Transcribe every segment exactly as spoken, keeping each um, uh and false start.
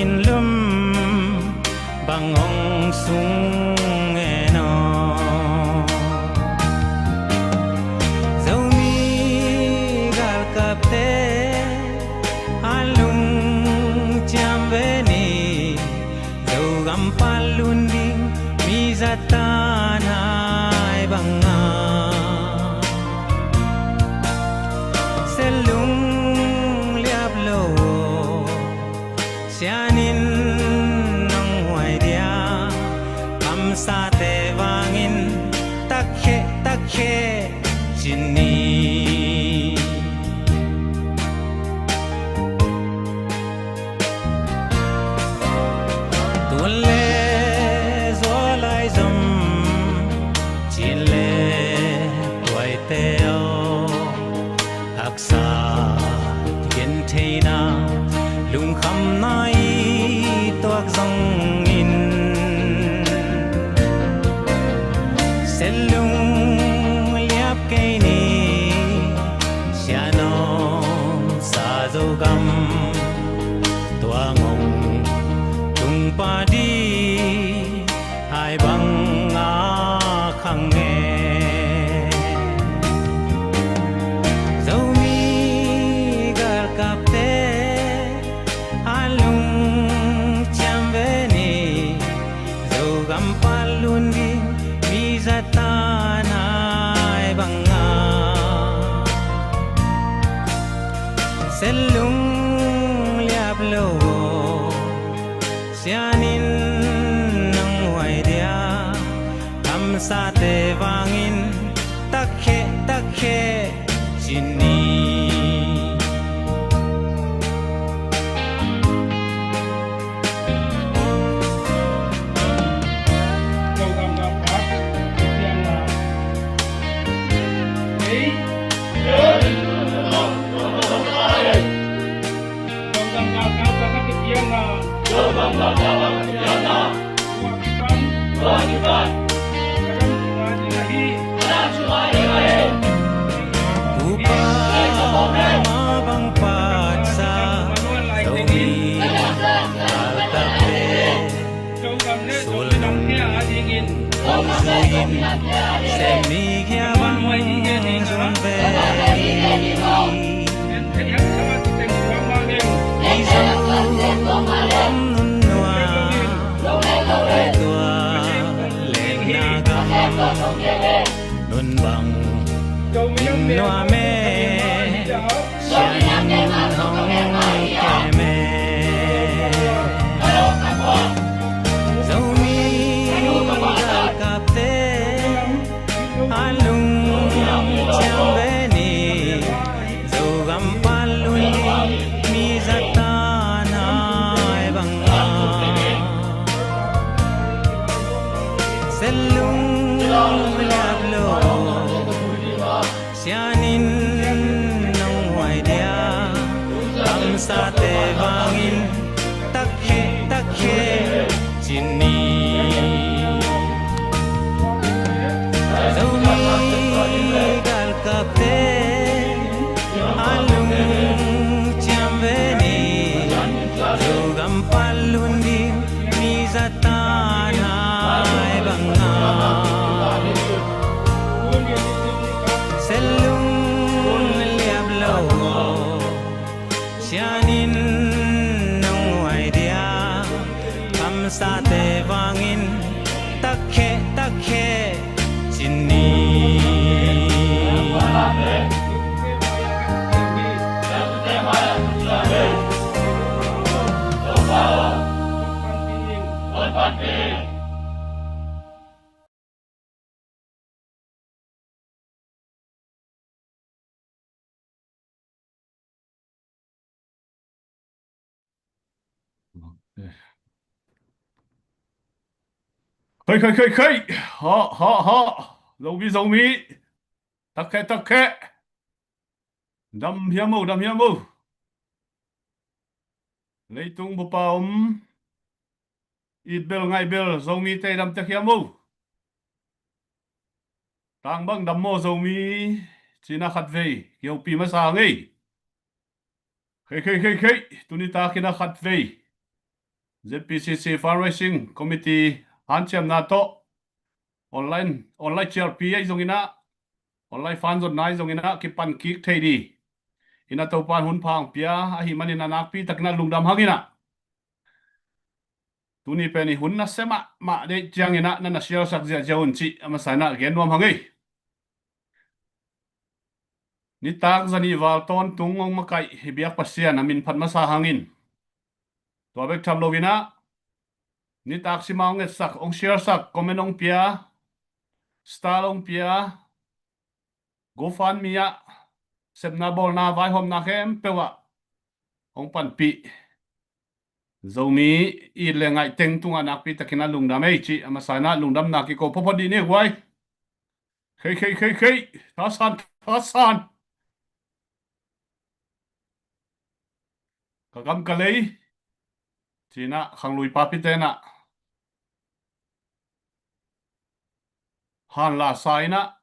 Lum bang hong sung e no. Zomi galkapte a lungciam ve ni. Zogam pan lun ding mi zatan hai banga. Selung liap lo. Sianin nong huai dia, kamsate vangin takkhe, takkhe, cin ni. Tun le zualai zom, cin le tuaite aw. Haksa gentheina, lungkhamna i tuak zongin, selung liap kei ni. Sianom sa Zogam, tua ngong tung padi. Hai bang a khang e. Zomi galkapte a lungciam ve ni. Zogam pan lun ding mi zatan hai banga. Selung liap lo. Sianin nong huai dia, kamsate vangin takkhe, takkhe, cin ni. Tupa ma bang patsa, Zomi galkapte. Sulnung hong zuin, sem mi hia bang zun ve. Mizo gam nunua, tua lenna gam nun bang in nuam e. Sianin hong kem e. Zomi galkapte a lungciam ve ni. Zogam pan lun ding mi zatan hai banga. Selung liap lo. Sianin nong huai dia, kamsate vangin takkhe, takkhe, cin ni. Zomi galkapte a lungciam ve ni. Zogam pan lun ding mi zatan hai banga. Selung liap lo. Sianin nong huai dia, kamsate vangin takkhe, takkhe, cin ni. Khai, khai, khai, khai. Ha, ha, ha. Zomi, Zomi. Takkhe, takkhe. Dam hiam o, dam hiam o. Leitung bupa om. It bel ngai bel Zomite dam tek hiam o. Tang bang dam maw Zomi. Cina khatvei kihopih masa ngei. Khei, khei, khei, khei. Tuni takin a khatvei Z P C C Fundraising Committee hanciamna tawh online, online C R P ahi zongin ah, online fund zonna ahi zongin ah kipan kik thei ding in ah Topa'n hun pha hong pia ahih manin ah nakpi takin ah lungdam hang in ah, tuni pen i hun nasia mahmah deih ciangin ah na na share sak ziahziah un cih a masa in ah gen nuam hang ei. Nitak zanih val tawntung hong makaih i biak Pasian a min phat masa hangin, tua bek tham lo in ah nitak sim a hong etsak, hong share sak, comment hong pia, star hong pia, GoFundMe ah sepna bawlna, vaihawmna khempeuh ah hong panpih Zomi it le ngaih teng tungah nakpi takin ah lungdam ei cih a masa in ah lungdamna kiko phawtphawt dih ni guai. Khei, khei, khei, khei. Thasan, thasan. Ka gam ka lei, ci-in ah khanglui papite in ah hanla sa in ah,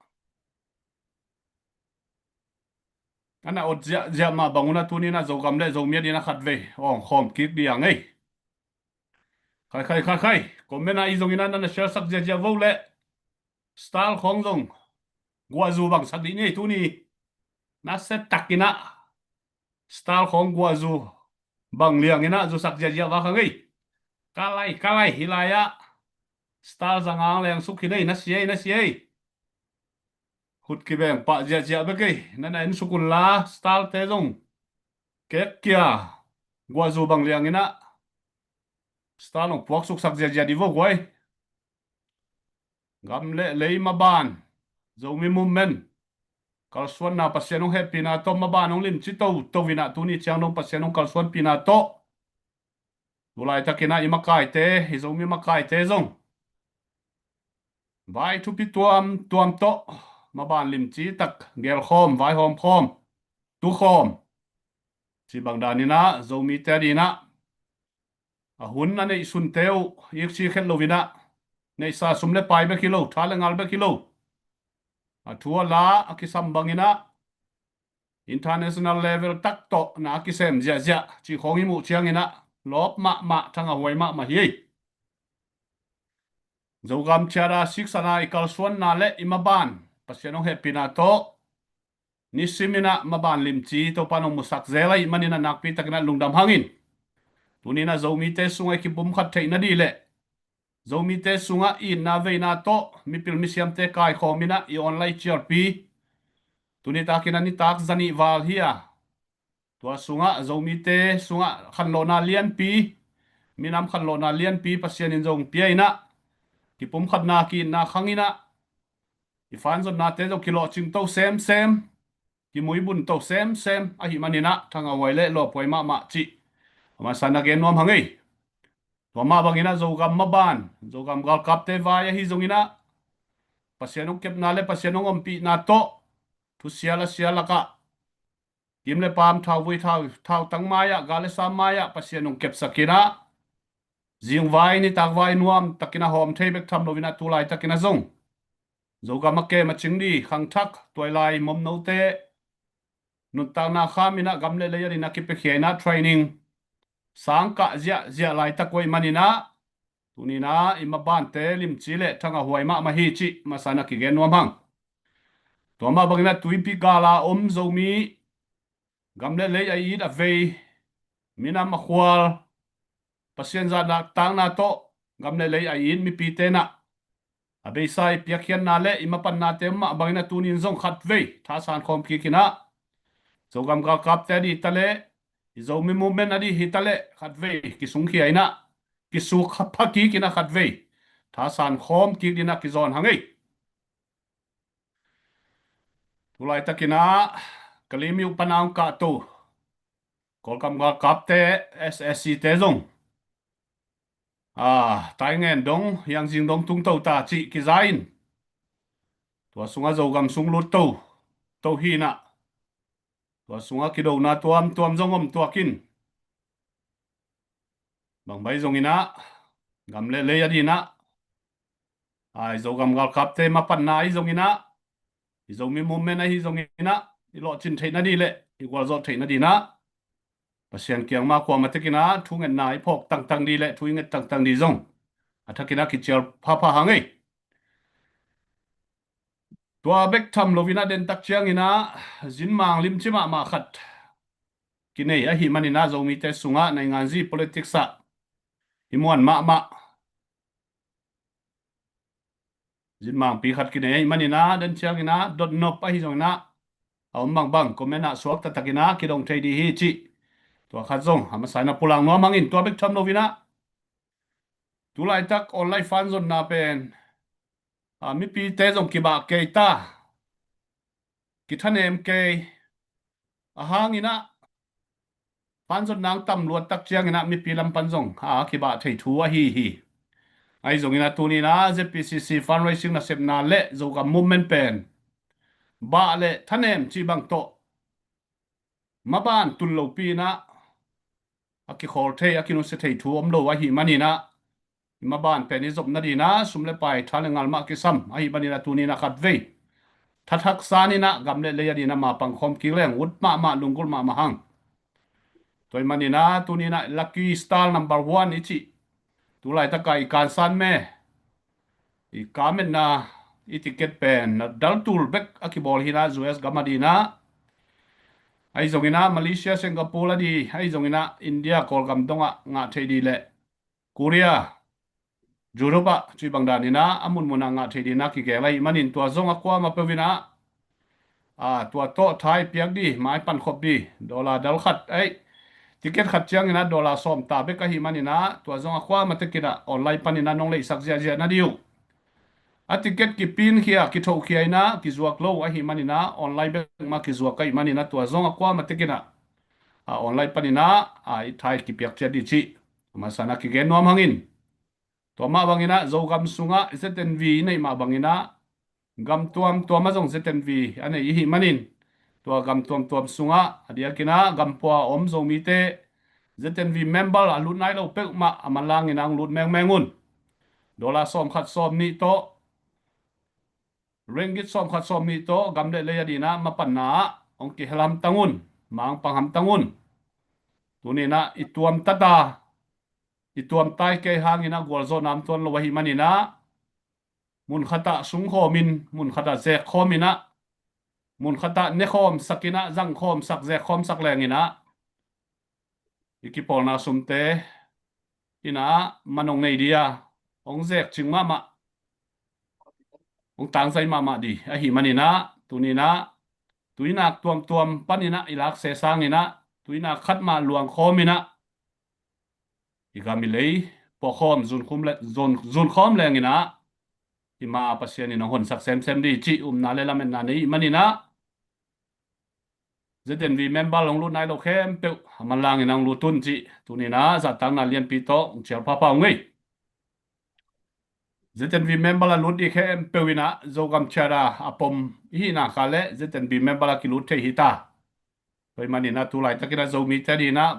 a na ot ziahziah mah bang un ah tuni in ah Zogam le Zomi adingin ah khatvei awng khawm kik ding ei. Khai, khai, khai, khai. Comment ah i zongin ah na na share sak ziahziah vo leh, star khawng zong guahzu bang sak dih ni ei tuni. Nasia takin ah star khawng guahzu bang liangin ah zu sak ziahziah vak hang ei. Ka lai, ka lai, hih lai ah star za ngang leng suk hi ni ei, nasia ei, nasia ei. Khut kibeng pah ziahziah bek ei, na na en suk un la, star te zong kek kia, guahzu bang liangin ah star hong puak suk sak ziahziah dih vo guai. Gam le lei maban, Zomi Movement kalsuanna, Pasian hong hehpihna tawh maban hong limci toto in ah tuni ciang dong Pasian hong kalsuanpihna tawh tu laitakin ah i makaite, i Zomi makaite zong vai thupi tuamtuam tawh maban limci tak gelkhawm, vaihawm khawm, tukhawm, cih bang danin ah Zomite adingin ah a hun a neihsunte uh iiksi khet lo in ah, neihsa sum le pai bek hi lo, tha le ngal bek hi lo, a thu a la a kisam bangin ah international level tak tawh na a kisem ziahziah cih khawng i muh ciangin ah lawp mahmah, thangah huai mahmah hi. Zogam Charter Six a na i kalsuanna le i maban Pasian hong hehpihna tawh nisim in ah maban limci Topa'n hong musak zel ahih manin ah nakpi takin ah lungdam hang in, tuni in ah Zomite sungah i kipumkhat theih nading le Zomite sungah itna veina tawh mipil misiamte kaikhawm in ah i online C R P tuni takin ah nitak zanih val hi a, tua sungah Zomite sungah khanlawhna lianpi, minam khanlawhna lianpi Pasian in zong pia in ah, kipumkhatna ki-itna khang in ah i fund zonnate zong kilawhcing to semsem, kimuibun to semsem ahih manin ah thangah huai le lawphuai mahmah cih a masa in ah gen nuam hang ei. Tua mah bangin ah Zogam maban, Zogam galkapte vai ahi zongin ah Pasian hong kepna le Pasian hong ompihna tawh thusia lasia lakah kim le paam, thauvui thau, thautang mai-ah, gal le sam mai-ah Pasian hong kepsak in ah, zingvai nitakvai nuam takin ah hawm thei bek tham lo in ah tu laitakin ah zong Zogam a kem a cing ding khangthak tuailai momnote nuntakna kham in ah gam le lei adingin ah kipiakhia in ah training sangkah ziahziah laitak uh ahih manin ah tuni in ah i mabante limci le thangah huai mahmah hi cih masa in ah kigen nuam hang. Tua mah bangin ah tuipi gal a om Zomi, gam le lei a it a vei, minam a khual, Pasian zahtakna tawh gam le lei a it mipite in ah a beisa i piakkhiatna le i mapannate mah bangin ah tuni in zong khatvei thasan khawm kik in ah, Zogam galkapte ading hi ta leh, i Zomi Movement ading hi ta leh khatvei kisungkhia in ah, kisuk pha kik in ah khatvei thasan khawm kik dingin ah kizawn hang ei. Tu laitakin ah Kalemyo pan a hong kahto Kawlgam galkapte, S S C te zong, a, Taingen dong, Hiangzing dong tungto ta cih kiza in, tua sungah Zogam sung lut to, to hi in ah, tua sungah kidona tuamtuam zong om tuak in, bang bang zongin ah, gam le lei adingin ah, a, i Zogam galkapte mapanna ahi zongin ah, i Zomi Movement ahi zongin ah, i lawhcin theih nading le i gualzawh theih nadingin ah, Pasian kiang mah kuamah tekin ah thungetna i phawk tangtang ding le thu i nget tangtang ding zong a thakin ah kicial phapha hang ei. Tua bek tham loin ah dentak ciangin ah zinmang limci mahmah khat kinei ahih manin ah Zomite sungah nainganzi politics ah hi muan mahmah zinmangpi khat kinei ahih manin ah den ciangin ah dotnop ahi zongin ah a om bangbang comment ah suak taktakin ah kidong thei ding hi cih tua khat zong a masa in ah pulak nuam hangin, tua bek tham loin ah tulaitak online fan zonna pen a mipite zong kibah kei ta, kithanem kei a hangin ah fan zonna tam luat tak ciangin ah mipi lam pan zong a kibah thei thu ahi hi. Ahi zongin ah tuni in ah Z P C C fundraising nasepna le Zogam movement pen bah le thanem cih bang tawh maban tun lopi in ah a kikhawl thei, a kinusia thei thu om lo ahih manin ah i maban pen i zop nading in ah sum le pai, tha le ngal mah kisam ahih manin ah tuni in ah khatvei thathak san in ah gam le lei ading in ah mapang khawm kik leng ut mahmah, lunggulh mahmah hang. Tua ahih manin ah tuni in ah lucky star number one i cih tulaitak a i kansan me i kametna i ticket pen a dal tul bek a kibawl hi in ah U S gam ading in ah, ahi zongin ah Malaysia, Singapore ading, ahi zongin ah India, Kawlgam dongah ngah thei ding le Korea, Europe ah cih bang dan in ah a munmun ah ngah thei ding in ah kigel ahih manin tua zong a kuamah peuh in ah a tua tawh thai piak ding, mai pankhop ding, dollar dal khat ei, ticket khat ciangin ah dollar sawm ta bek ahih manin ah tua zong a kuamah tekin ah online panin ah nong leihsak ziahziah nading uh. A ticket kipinkhia, kithohkhia in ah kizuak lo ahih manin ah online bek mah kizuak ahih manin ah tua zong a kuamah tekin ah a online panin ah a i thai kipiak ciat ding cih a masa in ah kigen nuam hangin. Tua mah bangin ah Zogam sungah Z N V i neih mah bangin ah gam tuamtuam ah zong Z N V a nei i hih manin tua gam tuamtuam sungah a diakin ah gampua a om Zomite Z N V member a lut nai lo peuhmah a manlangin ah hong lut mengmeng un. Dollar sawm khat sawm nih tawh, ringgit sawm khat sawm nih tawh gam le lei ading in ah mapanna ah hong kihel hamtang un, mangpang hamtang un. Tuni in ah i tuamtat a i tuamtai kei hangin ah gualzawhna om tuan lo ahih manin ah mun khat ah sungkhawmin, mun khat ah zekkhawmin ah, mun khat ah nekhawmsak in ah, zangkhawmsak, zekkhawmsak lengin ah i kipawlna sumte in ah man hong nei ding a, hong zekcing mahmah, hong tangzai mahmah ding ahih manin ah tuni in ah tuinak tuamtuam panin ah i lakse sangin ah tuinak khat mah luangkhawmin ah i gam i lei puahkhawm, zunkhum le, zun, zunkhawm lengin ah i ma a Pasian in hong honsak semsem ding cih upna le lametna nei i hih manin ah Z N V member hong lut nai lo khempeuh a manlangin ah hong lut un cih tuni in ah zahtakna lianpi tawh hong cial phapha ung ei. Z N V member a lut ding khempeuh in ah Zogam Charter a pom i hih nak leh Z N V member a kilut thei hi ta. Tua ahih manin ah tulaitakin ah Zomite ading in ah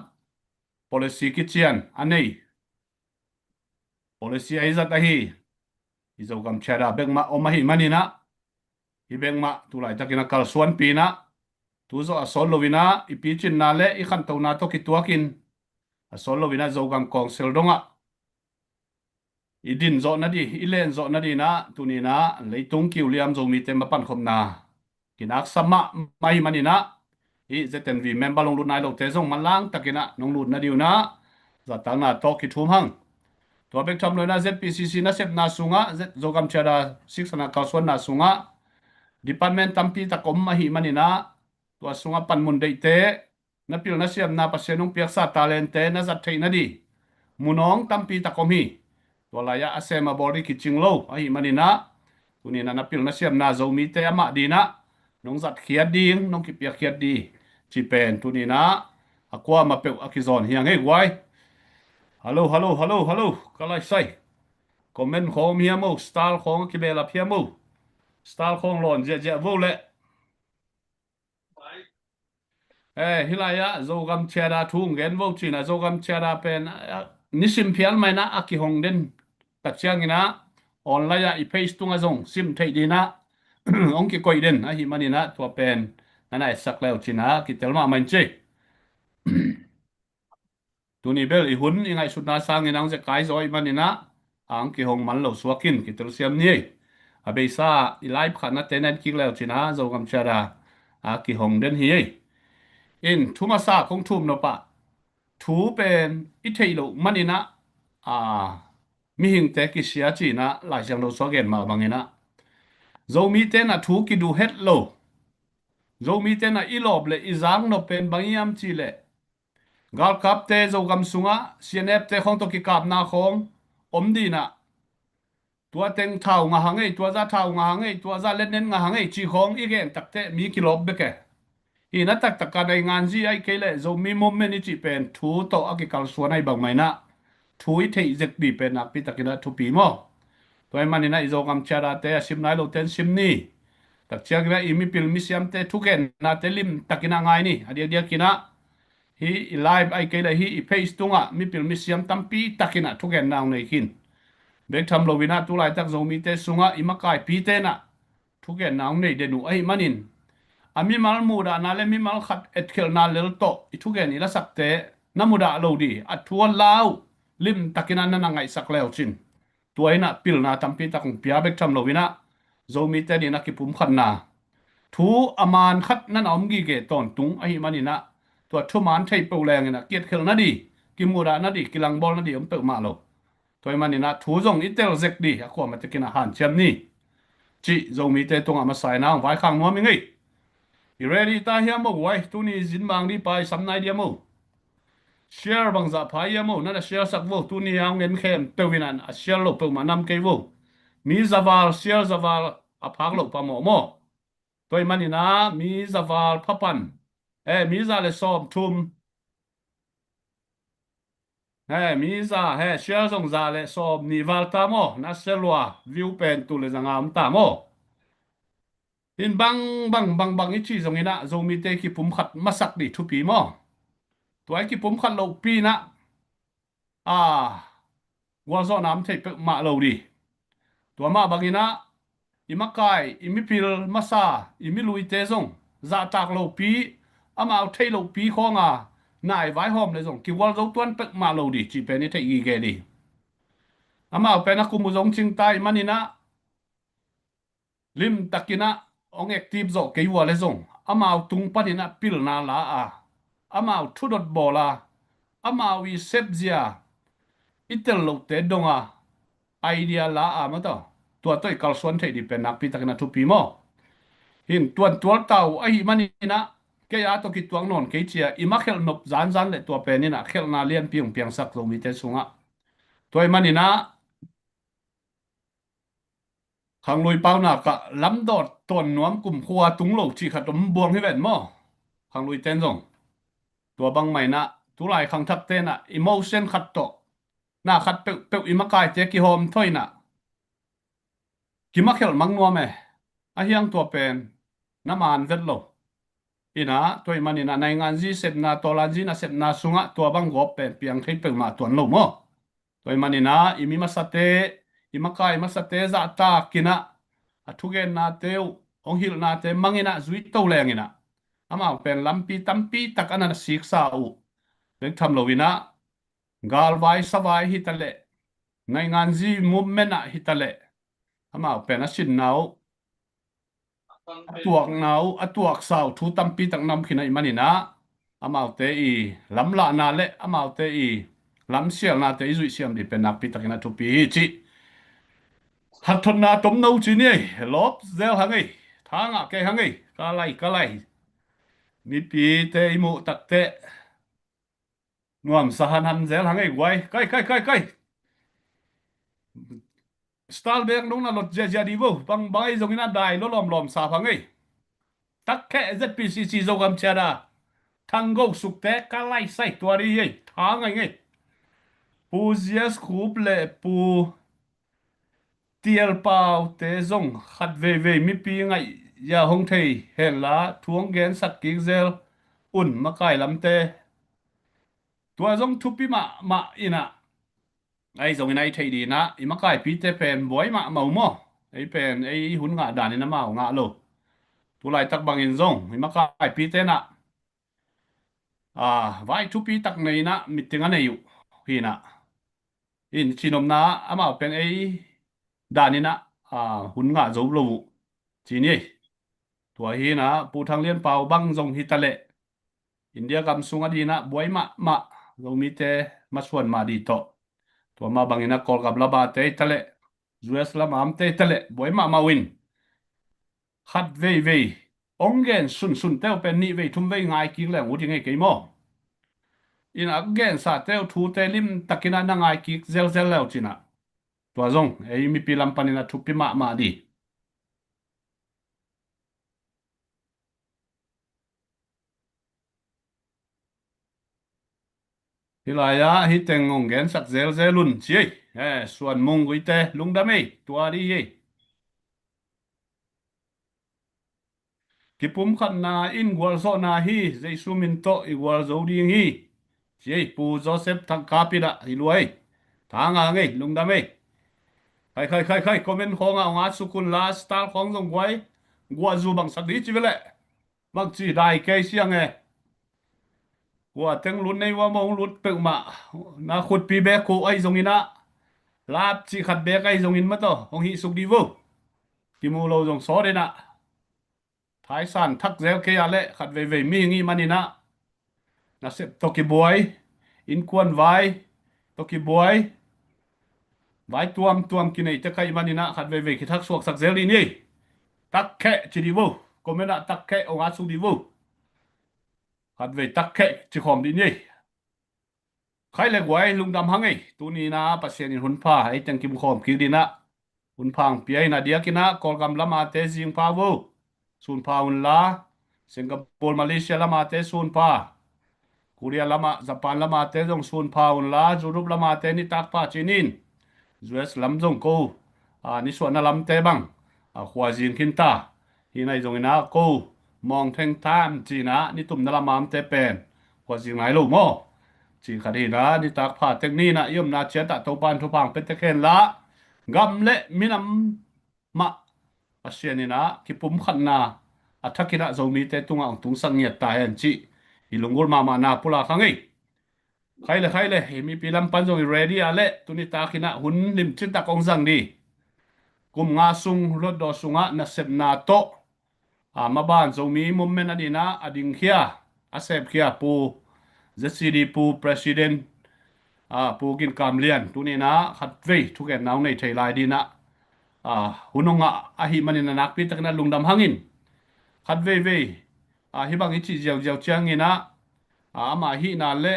policy kician a nei, policy a i zat ahi i Zogam Charter bek mah om ahih manin ah hih bek mah tulaitakin ah kalsuanpi in ah tu zawh a sawt loin ah i picinna le i khantona tawh kituakin a sawt loin ah Zogam Council dongah i din zawh nading, i len zawh nading in ah tuni in ah leitung kiuliam Zomite mapankhopna kinaksa mahmah ahih manin ah hih Z N V member hong lut nai lote zong manlang takin ah nong lut nading un ah zahtakna tawh kithum hang. Tua bek tham loin ah Z P C C nasepna sungah, Z, Zogam Charter six a na kalsuanna sungah department tampi tak om ahih manin ah tua sungah panmun deihte, na pil na siamna, Pasian hong piaksa talente na zat theih nading mun awng tampi tak om hi. Tua lai-ah a sem a bawl ding kicing lo ahih manin ah tuni in ah na pil na siamna Zomite amah ading in ah nong zatkhiat ding, nong kipiakkhiat ding cih pen tuni in ah a kuamah peuh a kizawn hi hang ei guai. Hallo, hallo, hallo, hallo. Ka laisai comment khawng om hiam o, star khawng a kibehlap hiam o? Star khawng lawn ziahziah vo leh. Eh, hih lai-ah Zogam Charter thu hong gen vo cin ah, Zogam Charter pen, ah, nisim phial mah in ah a kihong den tak ciangin ah online ah i page tungah zong sim theih ding in ah hong kikoih den ahih manin ah tua pen na na etsak le uh cin ah kitel mahmah in ci. Tuni bel i hun i ngaihsutna sangin ang zekai zaw i maninah ang kihong man lo suakin kitel siam ni ei. A beisa i live khatna te nen kik leu cina Zogam chiada a kihong den hi ei. In thu masa kong thum nopah thu pen i theih loh maninah a mihingte kisia cinah Lai Siangtho sua gen mah banginah Zomite na thu kidu het lo. Zomite na i lawp le i zang nop pen bang hiam cih leh galkapte Zogam sungah C N F te khawng tawh kikapna khawng om dinah tua teng thau ngah hang ei, tua za thau ngah hang ei, tua za letnen ngah hang ei ci khawng i gen takteh mi kilawp bek e. Hi na taktak ka nei nganzi aih kei leh Zomi movement i cih pen thu tawh a kikalsuan aih bangmainah thu i theih zek dih pen nakpi takinah thupi maw? Tua i maninah i Zogam chiadate a sim nai lote in sim ni. Takcianginah i mipil misiamte thugennate lim takinah ngai ni. A diakdiakinah hi i live aih kei leh hi i page tungah mipil misiam tampi takinah thugenna hong nei khin. Bek tham loinah tulaitak Zomite sungah i makaipite nah thugenna hong nei den uh ahih manin a mimal muhdahna le mimal khat etkhelhna lel tawh i thugen i lasakte na mudah lo dih a thu a la uh lim takinah na na ngaihsak leu cin. Tua inah pilna tampi tak hong pia bek tham loinah Zomite dinah kipumkhatna thu a man khat na na om gige tawntung ahih maninah tua thuman theih peuh lenginah kietkhelh nadih, kimudah nadih, kilangbawl nadih om peuhmah lo. Tua i maninah thu zong i tel zek dih a kuamah tekinah hanciam ni. Cih Zomite tungah masa inah hong vaikhak nuam i ngei. I ready ta hiam o, uai, tuni zin mang dih pa i sam nai diam o. Share bangzah pha hiam o, nan a share sak vo, tuni a hong en khempeuh inah a share lo peuhmah nam kei vo. Mi zaval share zaval a phak loh pamawh maw? Tua i maninah mi zaval phapan, eh, mi za le sawm thum, he mi za he share zong za le sawm nih val ta maw? Na share lua view pen tul le zanga om ta maw? In bang bang bang bang i ci zonginah Zomite kipumkhat masak dih thupi maw? Tua i kipumkhat lohpi inah a gualzawhna om thei peuhmah lo dih. Tua mah banginah i makai, i mipil masa, i miluite zong zahtak lopi, amau theih lohpi khawnga nai vaihawm le zong kigualzo tuan peuhmah lo dih cih pen i theih gige dih. Amau pen a kum uh zong cingta i maninah lim takinah hong active zawh kei ua le zong amau tung paninah pilna la a, amau thudot bawl a, amau i sepzia i tel lohte donga idea la a mataw, tua tawh i kalsuan theih dih pen nakpi takinah thupi maw? Hin tuantual tau ahih maninah kei a tawh kituak nawn kei cia i ma khelh nop zanzan le tua peninah khelhna lianpi hong piangsak Zomite sungah. Tua i maninah khanglui paunak ah lamdawt tawn nuam kumkhua tung lo cih khat om buang hi ven maw? Khanglui ten zong tua bangmah inah tulai khangthak tenah emotion khat tawh na khat peuhpeuh i makaite kihawm thaw inah kimakhelh mang nuam e. A hiang tua pen na man vet lo. Inah tua i maninah nainganzi sepna, tawlanzi na sepna sungah tua bang gawp pen piang thei peuhmah tuan lo maw? Tua i maninah i mi masate, i makai masate zahtakinah a thugennate uh hong hilhnate manginah zui to lenginah amau pen lampi tampi tak a na siksa uh bek tham loinah galvai savai hitaleh nainganzi movement ah hitaleh amau pen a sinna uh a tuakna uh a tuaksa uh thu tampi tak na om khin ahih maninah amaute i lamlahna le amaute i lamsialnate i zuihsiam dih pen nakpi takin a thupi hi cih hathotna tomno ci ni ei. Lawp zel hang ei, tha ngah kei hang ei. Ka lai ka lai. Mipite i muh takteh nuamsa hanhan zel hang ei guai. Kai kai kai kai. Star bek nong na lot ziazia di vo. Bang bang ei zongin a dai lo lawmlawm sa phang ei. Takkheh Z P C C Zogam ciada Thanggo Sukte ka laisai tua di ei. Tha ngai ngei. Pu Zias Khup le Pu Tial Paute zong khat veivei mipi ngaih ya hong thei henla thu hong gensak kik zel un makai lamte. Tua zong thupi mahmah inah ei zongin a i theih dinah i makaipite pen buai mahmah uh maw? Ei pen ei hun ngah danin amau ngah lo. Tulaitak bangin zong i makaipite nah a, vai thupi tak nei inah meeting a nei uh hi inah. In cinomna amau pen ei dan inah, a, hun ngah zo lo uh ci ni ei. Tua hi inah Pu Thang Lian Pau bang zong hi taleh India gam sung a dinah buai mahmah, Zomite masuan mah dih tawh. Tua mah bang inah Kawlgam lamate hi taleh, U S lamate hi taleh buai mahmah uh in. Khat veivei ong gen sunsun teu pen nih vei thum vei ngai kik leng uh ding ei kei maw? In a gensa teu thute limtak inah na ngai kik zelzel leu cinah tua zong ei mipi lam panin a thupi mahmah dih. Hih lai-ah hih teng hong gensak zelzel un ci ei. Eh, Suan Mung Guite lungdam ei, tua dih hi ei. Kipumkhatna in gualzawhna hi, Jesu min tawh i gualzo ding hi ci ei. Pu Joseph Thang Kap inah hi lua ei. Thang a ngei lungdam ei. Khai khai khai khai, comment khawngah hong at suk un la, star khawng zong guai guahzu bangsak dih ci veleh. Bangci dai kei siang e. Kua teng lut nei ua mawng lut peuhmah. Na khutpi bek uh ahi zong inah, lap cih khat bek ahi zongin mataw hong hih suk dih vo. Kimu lo zong sawt inah. Thaisan thak zel kei ah leh khat veivei mihing ih man inah, nasep tawh kibuai, innkuan vai tawh kibuai, vai tuamtuam kinei te kaih man inah khat veivei kithak suaksak zel dih ni. Takkheh ci dih vo. Comment ah takkheh hong at suk dih vo. Khat vei takkheh ci khawm dih ni. Khai le guai lungdam hang ei. Tuni inah Pasian in hun pha ei teng kim khawm kik dih inah hun pha hong pia inah, diak inah Kawlgam lamate zing pha vo. Sun pha un la. Singapore, Malaysia lamate sun pha. Korea lamah, Japan lamate zong sun pha un la, Europe lamate nitak pha cinin. U S lam zong ko, a, nisuahna lamte bang, a, khuazing khin ta. Hih nai zong inah ko, mawng theng tham ci inah nitumna lamamte pen khuazing nai lo maw? Ci khat hi inah nitak pha tek ni inah i omna ciat ah Topan thupha hong pia tek hen la. Gam le minam mah Pasian inah kipumkhatna a thak inah Zomite tungah hong tungsak ngiat ta hen cih i lunggulh mahmahna pulak hang ei. Khai le khai le, hi mipi lam pan zong i ready ah leh tuni tak inah hun limci tak hong zang dih. Kum nga sung Hluttaw sungah nasepna tawh, a, maban Zomi movement a dinah a dingkhia, a sepkhia Pu Z C D Pu President, a, Pu Gin Kam Lian tuni inah khat vei thugenna hong nei thei lai dih inah, a, hun hong ngah ahih manin a nakpi takin a lungdam hangin. Khat veivei, a, hih bang i cih ziauziau ciang inah, a, amah hihna le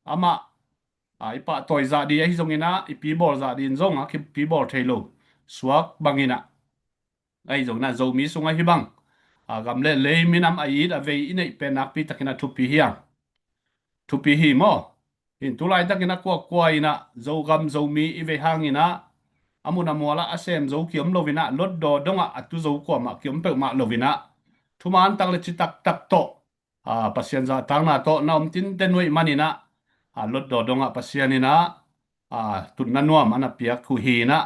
amah, a, i pahtawi zah dih ahi zong inah, i pibawl zah dih in zong a kipibawl thei lo suak bang inah, ahi zong inah Zomi sungah hih bang, a, gam le lei minam a it a vei i neih pen nakpi takin a thupi hi hang. Thupi hi maw? Hin tu laitak inah kuakua inah Zogam Zomi i vei hang inah a mun a mual ah a sem zo kiom lo inah, Hluttaw dongah a tu zo kuamah kiom peuhmah lo inah, thuman tak le citak tak tawh, a, Pasian zahtakna tawh na om tinte nuaih man inah, a, Hluttaw dongah Pasian inah, a, tutna nuam a na piak uh hi inah,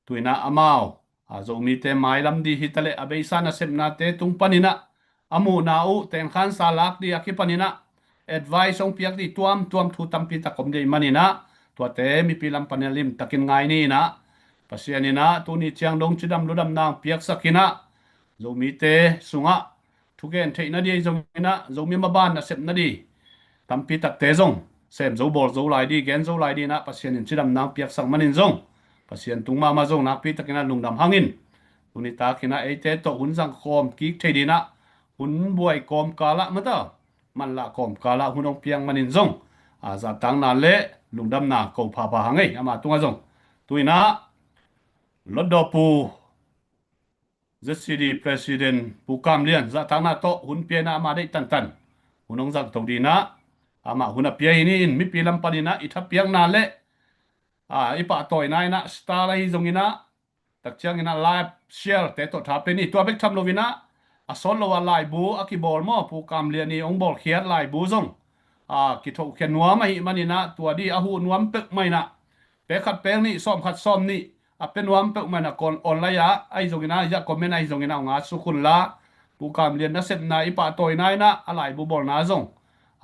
tu inah amau, a, Zomite mailam dih hi taleh a beisa nasepnate tung pan inah, a muhna uh tengkhansa lak dih a kipan inah, advice hong piak dih tuamtuam thu tampi tak om dih man inah, tuate mipi lam pan inah limtakin ngai ni inah, Pasian inah tuni ciang dong cidam ludamna hong piaksak inah, Zomite sungah thugen theihna dih ahi zong inah, Zomi maban nasepna dih tampi takte zong sem zo bawl zo lai dih, gen zo lai dih inah, Pasian in cidamna hong piaksak manin zong, Pasian tung mahmah zong nakpi takin a lungdam hangin, tuni tak inah eite tawh hun zang khawm kik thei dih inah, hun buai kawmkal ah mata, manlah kawmkal ah hun hong piak manin zong, a, zahtakna le lungdamna ko phapha hang ei, amah tungah zong. Tu inah Hluttaw Pu Z C D President Pu Kam Lian zahtakna tawh hun pia inah amah deih tantan hun hong zang to dih inah, amah hun a pia hi ni in, mipi lam pan inah i thapiakna le, a, i pahtawina inah star ahi zong inah, tak ciang inah live share te tawh tha pia ni. Tua bek tham lo inah, a sawt lo a laibu a kibawl maw, Pu Kam Lian i hong bawlkhiat laibu zong, a, kithohkhia nuam ahih man inah, tua dih a huh nuam peuhmah inah, pek khat pek nih, sawm khat sawm nih a pia nuam peuhmah inah, kon online ah ahi zong inah, zia comment ahi zong inah hong at suk un la. Pu Kam Lian nasepna i pahtawina inah a laibu bawlna zong,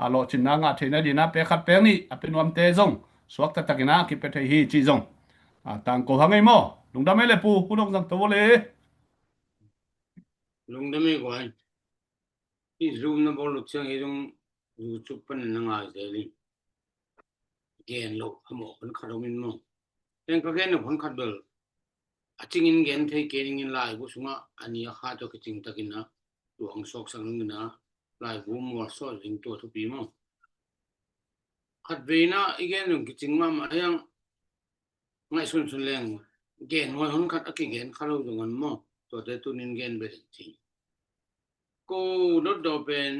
a lawhcinna ngah theihna dingin a pek khat pek nih a pia nuamte zong suak taktakin a kipia thei hi cih zong a tangko hang ei maw? Lungdam ei le pu, hun hong zang to vo le. Lungdam ei guai. Hih Zoom na bawl lut ciang ei zong YouTube pan na ngai zel hi. Gen loh a mawh hun khat om in maw? Ken ka gen loh hun khat bel a cingin gen thei kei ning in, laibu sungah a ni a kha tawh kicing takin a tuang sawksak ning in a laibu mual sawt ding tua thupi maw? Khat veina i gen zong kicing mahmah hiang, ngaihsunsun leng gen huai hun khat a kigen kha lo zong an maw? Tuate tunin gen bel in cing. Ko Lotdaw pen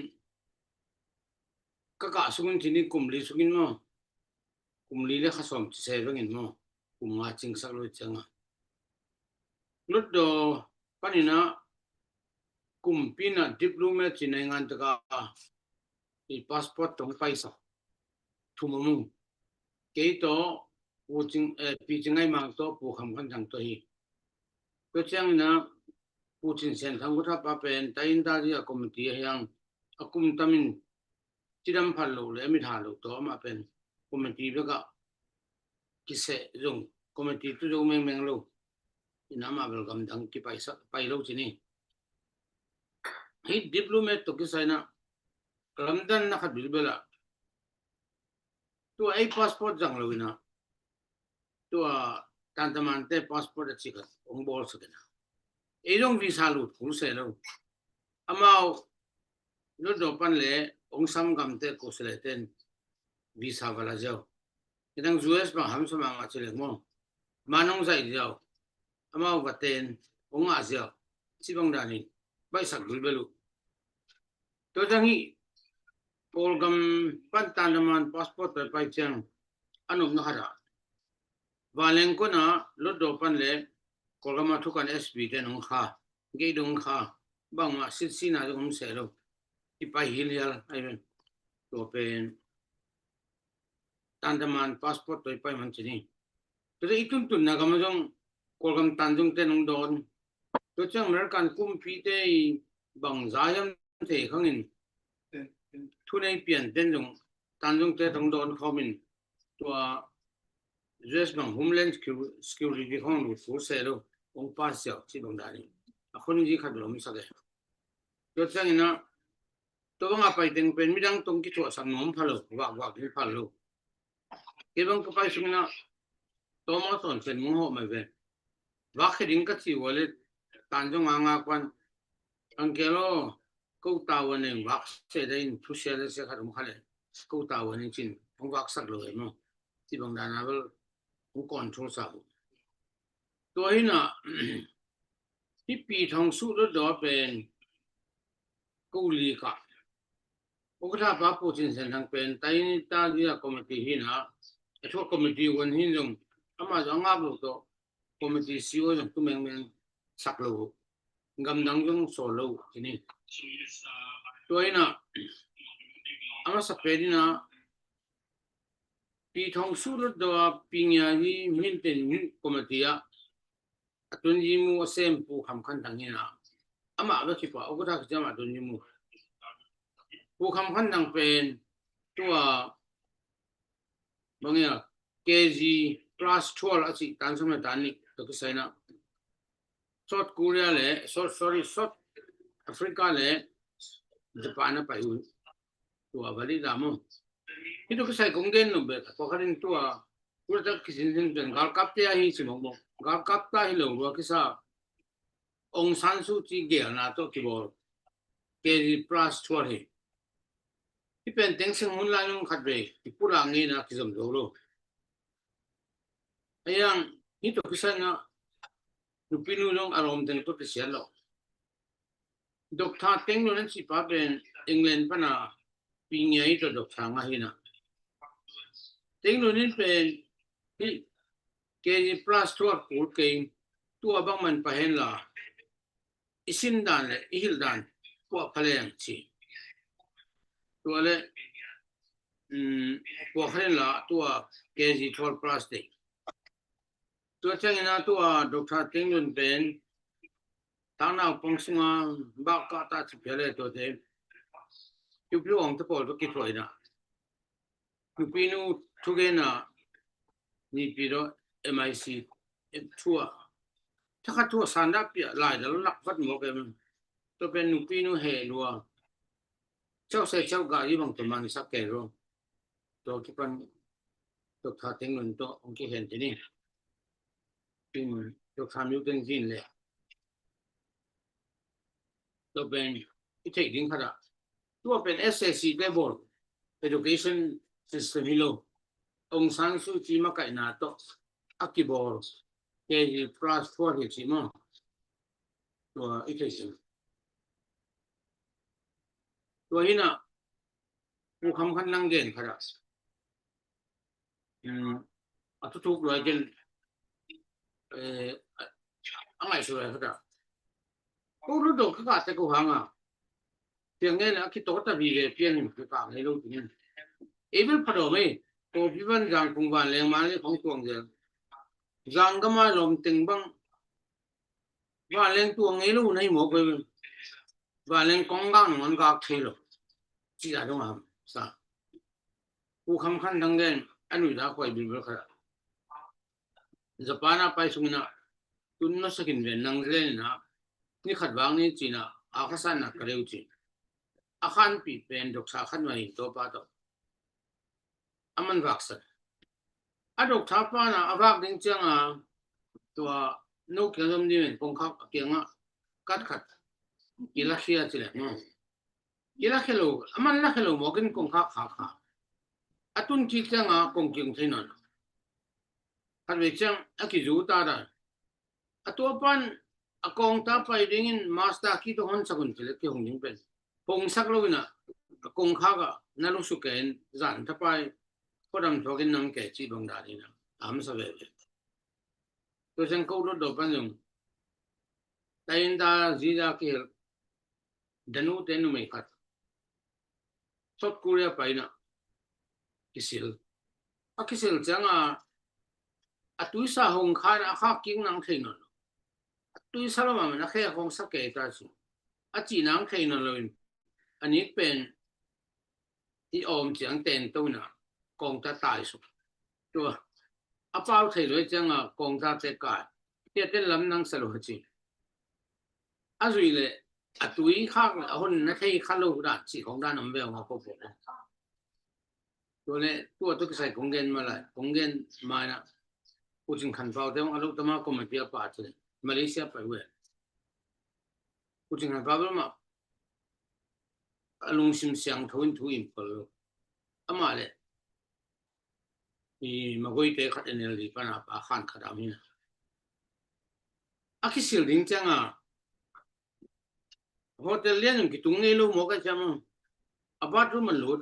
ka kah sungin cin hi, kum li sungin maw? Kum li le kha sawm ci se vengin maw? Kum nga cingsak lo cianga Lotdaw panin a kumpi in a diplomat ci naingan taka i passport tawh paisak thum om ung. Kei tawh Pu Cing, eh, Pi Cing Ngai Mang tawh Pu Kham Khan Thang tawh hi. Tua ciangin a Pu Cin Sian Thang Khuthapa pen tainta ding a committee a hiang a kum tamin cidam phal lo le a mit ha lo tawh amah pen committee bekah kiseh zong committee tu zo mengmeng lo. Ina amah bel gamdang kipaisak pai lo cin hi. Hih diplomat tawh kisai in a ka lamdan na khat bilbel ah tua ei passport zang lo in a tua tantamante passport a ci khat hong bawlsak in a ei zong visa lut kul se lo. Amau Lotdaw pan le hong sam gamte ko se le ten visa va la ziau. Hidang U S bang hamsa mah mah ci leng maw? Man hong zaih ziau. Amau va ten hong ngah ziau. Ci bang danin baihsak bilbel uh. Tua ciang hih Kawlgam pan tantaman passport pai pai ciang a nopna khat ah vanleng kona Lotdaw pan le Kawlgam a thukan S P ten hong kha, gei dong kha, bangmah sitsina zong om se lo. Kipai hilhial ahi ven. Tua pen tantaman passport tawh i pai man cin hi. Tua i tuntunna gam a zong Kawlgam tan zong ten hong dawn. Tua ciang American kumpite i bangza hiam thei khangin thunei pian ten zong tan zong te hong dawn khawmin tua U S bang Homeland Secu-, Security khawng lut kul se lo, hong pass ziau ci bang danin a khon zi khat lom sak e. Tua ciangin a tua banga pai teng pen midang tawh kithuahsak nuam pha lo, vakvak ding pha lo. Kei bang ka pai sungin a tua maw tawn pen mong hawh mai ve. Vak khe ding ka ci ua le tan zong a ngak pan, "Uncle aw, ko tau a neng vak se dai in thusia le sia khat om kha le ko tau a neng cin hong vaksak lo e maw?" Ci bang dana bel hong control sa uh. Tua hi na hih Pi Thong Suh Lotdaw pen ko li ka ukatha pa Pu Cin Sian Thang pen tainta ding a committee hi na, a thuak committee wan hin zong amah zong a ngak lo tawh committee C E O zong tu mengmeng sak lo uh. Gamdang zong sawl lo uh cin hi. Tua hi na a masa pen hi na Pi Thong Suh Lotdaw a Pi Ngia hi min ten committee ah a tunzi mu a sem Pu Kham Khan Thang hi na, amah bek hi pah, ukatha kici amah tunzi mu. Pu Kham Khan Thang pen tua bang ia K G plus twelve a ci tan sawm le tan nih tawh kisai in a South Korea le, South, sorry, South Africa le Japan a pai uh. Tua bali dah maw? Hih tawh kisai kong gen nuam bek a, tua khat in tua tua tak kisin sin pen galkapte ahi ci mawkmawk. Galkapte ahi lo lua kisa Aung San Suu Kyi gelna tawh kibawl K G plus twelve hi. Hih pen teng seng hun lai nung khat vei i pulak ngeina kizom zo lo. A yang hih tawh kisai in a nupinu zong a lawm teng tawh kisiat lo. Doctor Teng Lun an cih pa pen England pana Pi Ngia i tawh doctor ngah hi na. Teng Lun in pen hih K G plus twelve kul kei, tua bang man pah hen la i sin dan le i hilh dan puah pha leng ci. Tua le, um, puah pha hen la tua K G twelve plus te. Tua ciangin a tua Doctor Teng Lun pen tang naupang sunga bak kah ta ci pia le tuate Piupiu awng te pawl tawh kithuah in ah, nupinu thugen ah, nipi tawh M I C thu ah, thakhat thu ah sandah piah lai dal lak vat mawk em. Tua pen nupinu heh lua, chau se chau gah i bang tua man sak kei lo. Tua kipan Doctor Teng Lun tawh hong kihen te ni. Doctor Miu Teng Zin le, tua pen i theih ding khat ah, tua pen S S C te bawl, education system hi lo, Aung San Suu Kyi makaihna tawh a kibawl K G plus four hi ci maw. Tua i theih ding. Tua hi in ah, Pu Kham Khan Nang gen khat ah, a thuthuk luai ken, a ngaihsut luai khat ah, ko lu dong kha kate ko hang a, tiang ngen a kitawta vive pian in kikak ngei lo ding in. Ei bel pha dawm ei, ko pi van Zangkung vanleng man le khong tuang zel, Zanggam a lawm teng bang vanleng tuang ngei lo na hi mawk ve. Vanleng kong gak nong an gak thei lo. Ci a dong a ham sa. Pu Kham Khan Nang gen a nui da khuai bilbil khat ah, Japan a pai sung in ah, tun na sakin ven nang len in ah, ni khat vang ni ci in ah, a kha san nak ka leu ci. A khanpih pen Doctor khat mai in Topa tawh a man vaksak. A Doctor pa in ah a vak ding ciang a, tua no kiang zom ding in kongkhak a kiang ah kat khat kilakhia ci leh maw. Kilakhia lo, a man lakhia lo mawk in kongkhak khak kha. A tun kik ciang a kong kiang thei nawn lo. Khatvei ciang a kizu ta dan. A tua pan a kawngta pai ding in master ki tawh honsak un ci leh kihong ding pen hong sak lo in ah, a kongkhak ah na lusu kei in zan thapai khuadam thuak in nam kei ci bang dan in ah, a hamsa veve. Tua ciang ko Hlutdaw pan zong tainda ziza kihel, danu te numei khat South Korea pai in ah kisil. A kisil ciang a, a tuisa hong kha in ah a khak kik nang thei nawn lo. A tuisa lo mahmah in a khe hong sa kei ta ci. A cih nang thei nawn lo in, a nik pen i awm ciang ten to in ah kawngta tai suk. Tua a pau thei lo ciang a kawngta te kai. Tia ten lam nang sa lo ci. A zui leh a tui khak leh a hon na thei kha lo dan cih khong dan om ve hong a ko po. Tua leh tua tawh kisai kong gen ma lai, kong gen ma in ah, Pu Cin Khan Pau te hong a lo tama committee a pa te Malaysia pai ve. Pu Cin Khan Pau bel mah a lungsim siangtho in thu in pal lo. Amah leh i Magway te khat N L D pan a pa khan khat a om hi in ah, a kisil ding ciang a hotel lian in kitung ngei lo mawk a ciang a, a bathroom an lut.